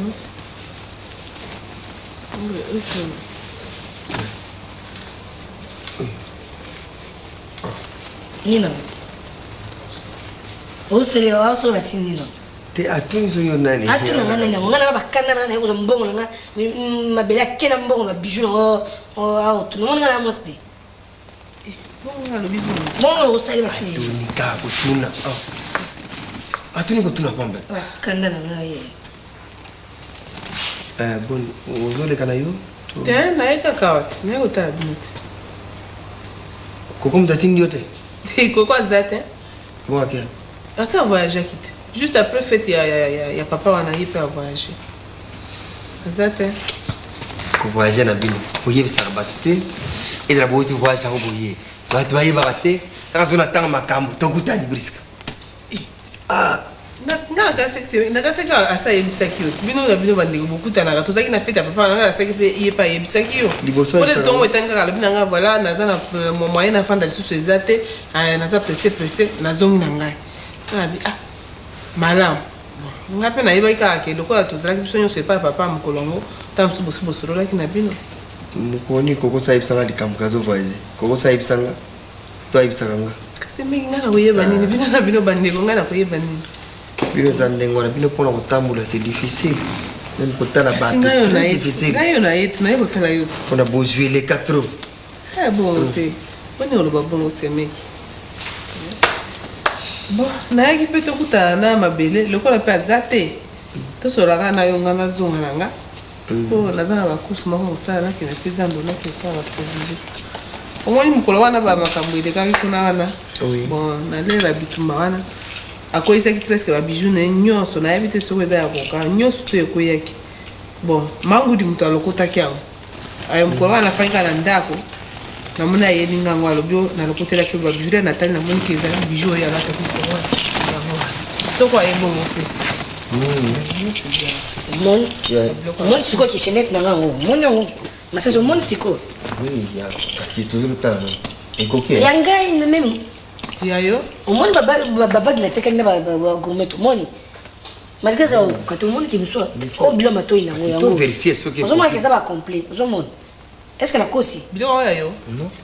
Nino. Osele osolo basi nino. Te atuni so yo nani? Atuna nga nani yango nga na bakanda na naye kozwa mbongo na nga mabele ake na mbongo ba bijoux nango aotuna omoni nga na mwasi te. Bongo osali basi nini? Atuni kaka kotuna. Ah. Atuni kotuna pamba. Bakanda na ngai. Eh, boni ozoleka na yo te naye kaka wati naye kotala bino te koko moto atindi yo te te koko aza te bon ake asi avoyageaki te juste après fete ya, ya, ya, ya papa wana ye mpe avoyage aza te kovoyage na bino koyebisaka bato te ezala bowuti voyage yango boye bato bayebaka te kaka soki natanga makambo tokutani briske Ah. Nga nakasaki asi ayebisaki yo bino na bino bandeko bokutanaka tozalaki na fete ya papa nanga nasaki mpe ye mpe ayebisaki yo pole ntongo etangi kaka alobi na nga voilà naza na euh, moyen nafanda lisusu eza te euh, naza presse presse nazongi na ngai nabi ah malamu nga mpe nayebaki kaka ke lokola tozalaki biso nyonso epai ya papa mokolo yango ntango mosusu bosi bosololaki na bino mokolo nini kokoso ayebisanga likambo kazo voyage kokoso ayebisanga to ayebisaka nga kasi mingi ngai nakoyeba nini bino na bino bandeko ngai nakoyeba nini bino eza ndenge wana bino mpona kotambola c'est difficile meme kotala bato très difficile ngai yo na ye te naye kotala yo te mpona bozwi eleka trop eh, bongo te boni oloba bongo semeki bon nayaki mpe tokutana na mabele lokola mpe aza te tosolaka na yo ngai nazonga na nga mpo naza na bacourse moko kosala nakende mpe zando nake kosala baprovision omoni mokolo wana bamakambo elekaki kuna wana bon nalela bitumba wana akweyisaki presque babiju na ye nyonso nayebi te soki eza ya koka nyonso to ekweyaki bon mangudi moto alokotaki yango ayo mokolo wana nafandi kaka na ndako namoni ayeli nga yango alobi oh, nalokotelaki yo babiju nde natali namoni ke ezali biju oyo alataki mokolo wana yango wana soko aye bongo opesa omoni sikoyo kishenete na nga yango omoni yango masasi omoni sikoyo kasi tozolotala ekoki ya ngai na meme ya yo omoni babagi natekaki na bagourmet omoni. Malgré eza okoka te, omoni ke mosusu oyo bilo matoi nango Kasi yango. to vérifier soki Ozomona ke ekoki. eza ba complet, ozomona. Est-ce que nakosi? Biloko oyo ya yo.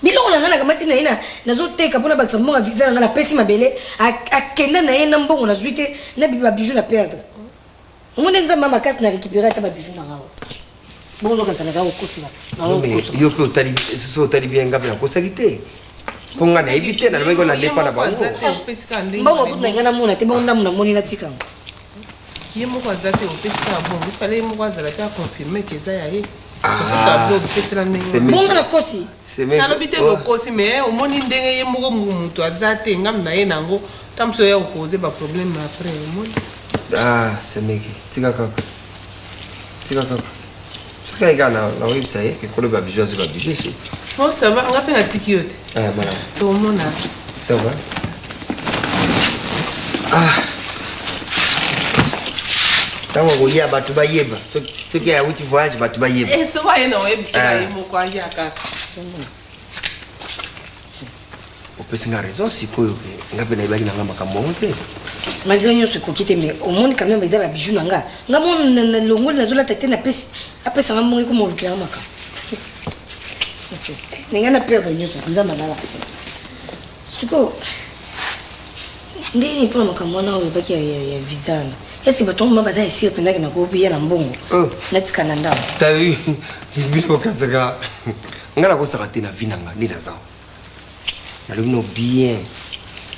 Biloko na ngai nakamati na ye na nazoteka mpona bakisa mbongo ya visa na ngai, napesi mabele akenda na ye na mbongo nazwi te na ba bijoux na perdre. Omoni nzambe ya makasi na récupérer ata ba bijoux na ngai. Bongo ozokanisa naza kokosa. Non, mais yo mpe otali, soki otali bien, nga mpe nakosaki te mpo nga nayebi te, nalobaki ngo nalepa na bango. Mbongo kutu na ngai namona te, bongo ndambo namoni natika yango. Ye moko aza te, opesi kaka bongo. Ifale ye moko azala te, aconfirme ke eza ya ye. Ah. Bongo nakosi? Nalobi te kokosi, mais omoni ndenge ye moko moto aza te, ngambi na ye nango ta mosu oya kokoze baproblème après, omoni. Ah, semeki, tika kaka, tika kaka. Soki aye kaka, nakoyebisa ye ekolo babiju, azwi babiju esi. Bon, ça va, nga mpe natiki yo te. Ah, malamu. Tomona. Ça va. Ah, ntango akoya bato bayeba soki awuti voyage, bato bayeba. Eh, soki aye na oyebisaka Ah. ye moko aya kaka. Opesi nga raison sikoyo ke nga mpe nayebaki na nga makambo yango te. Malgré nyonso ekoki te, mais omoni quand même eza babiju na nga, nga mo nalongoli, nazolata te, napesi, apesanga mbongo, ekoma olukelanga makambo ndenge na perdre nyonso. Nzambe alalaka te. Sikoyo ndenge mpona makambo wana oyo olobaki ya visa wana, ese bato yango ma baza esire mpenzaki na koya na mbongo natika na ndako? Tabi bino okasaka nga, nakosaka te na vie na nga nde naza. Nalobi no bien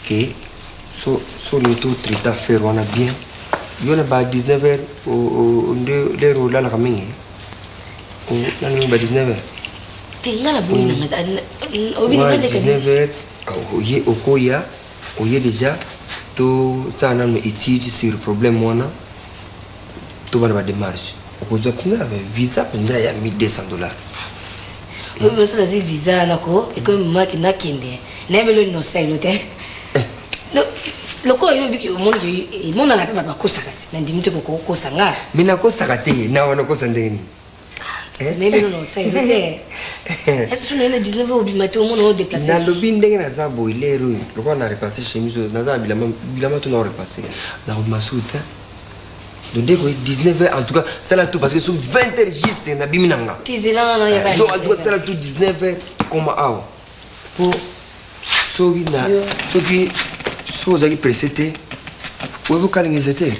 ke so so olingi totraite affaire wana bien, yo na ba 19 heures nde lere olalaka mingi. Nani mingi ba 19 heures? Te, nga na boyi nanga obi. Ouais, Nga leka. 19 heures oye, okoya, oye déjà, tosala nano étude sur problème wana, tobana badémarche, okozwa mpenza visa mpenza ya 1200 $. Oyo biso nazwi visa wana ko ekomi maki nakende, nayebeli oyo nosala te. Lokola yo oyebiki, omoniki emonana mpe bato bakosaka te, nandimi te kokokosa nga. Me nakosaka te, na wana okosa ndenge nini? Nayebeli oyo nosala te. Ese so naye na 19 obima te, omona odeplace. Nalobi ndenge naza boye, lere oyo lokola na repasse chemise oyo naza na bilamba, bilamba to na repasse, nakobima suku te. Donc dès que 19 heures, en tout cas sala tout, parce que so 20 heures juste nabimi na nga. Tizela wana yeba. Donc en tout cas sala tout, 19 heures koma awa, po soki na soki soki ozalaki pressé te, oyebi okalingisa te.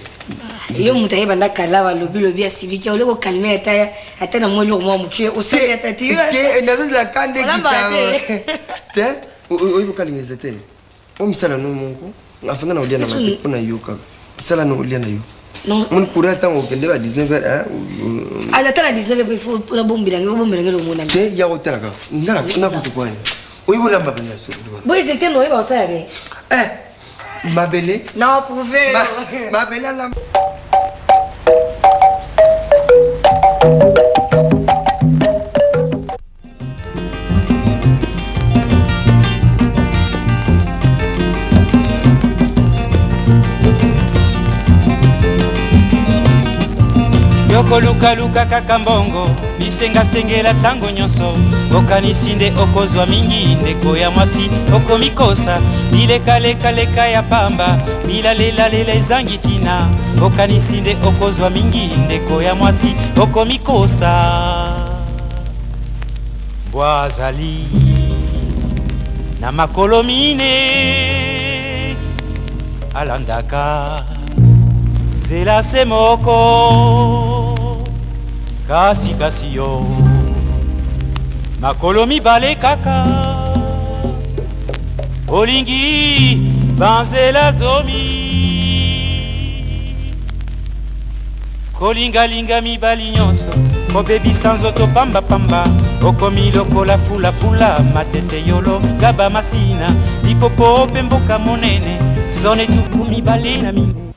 Yo moto ayeba nda kala, balobi lobi asiliki, ole kokalme ata ata na mwa eloko mwa moke osali ata te. Te, nazozela kande. Olambaka kita te, oyebi okalingisa te o misala no moko afanga na olia na nga te mpo na yo kaka misala no olia na yo. Moni courage, ntango okende ba 19 heures. Ata na 19 heures, faut mpona bombelange, obombelange lomona. Te, ya kotala kaka nga nakutu kwani oyebi olamba mpenza. Boye te, noyeba kosala te. Mabele. Na prouve. Mabele alamba. Yokolukaluka kaka mbongo, bisengasengela ntango nyonso, okanisi nde okozwa mingi. Ndeko ya mwasi, okomikosa, bilekalekaleka ya pamba, bilalelalela ezangi ntina, okanisi nde okozwa mingi. Ndeko ya mwasi, okomikosa. Mbwa azali na makolo mine, alandaka nzela se moko, kasi kasi yo makolo mibale kaka, olingi banzela zomi. Kolingalinga mibali nyonso, kobebisa nzoto pambapamba, okomi lokola fulafula, Matete, Yolo, Gaba, Masina, Lipopo mpe mboka monene zone 24.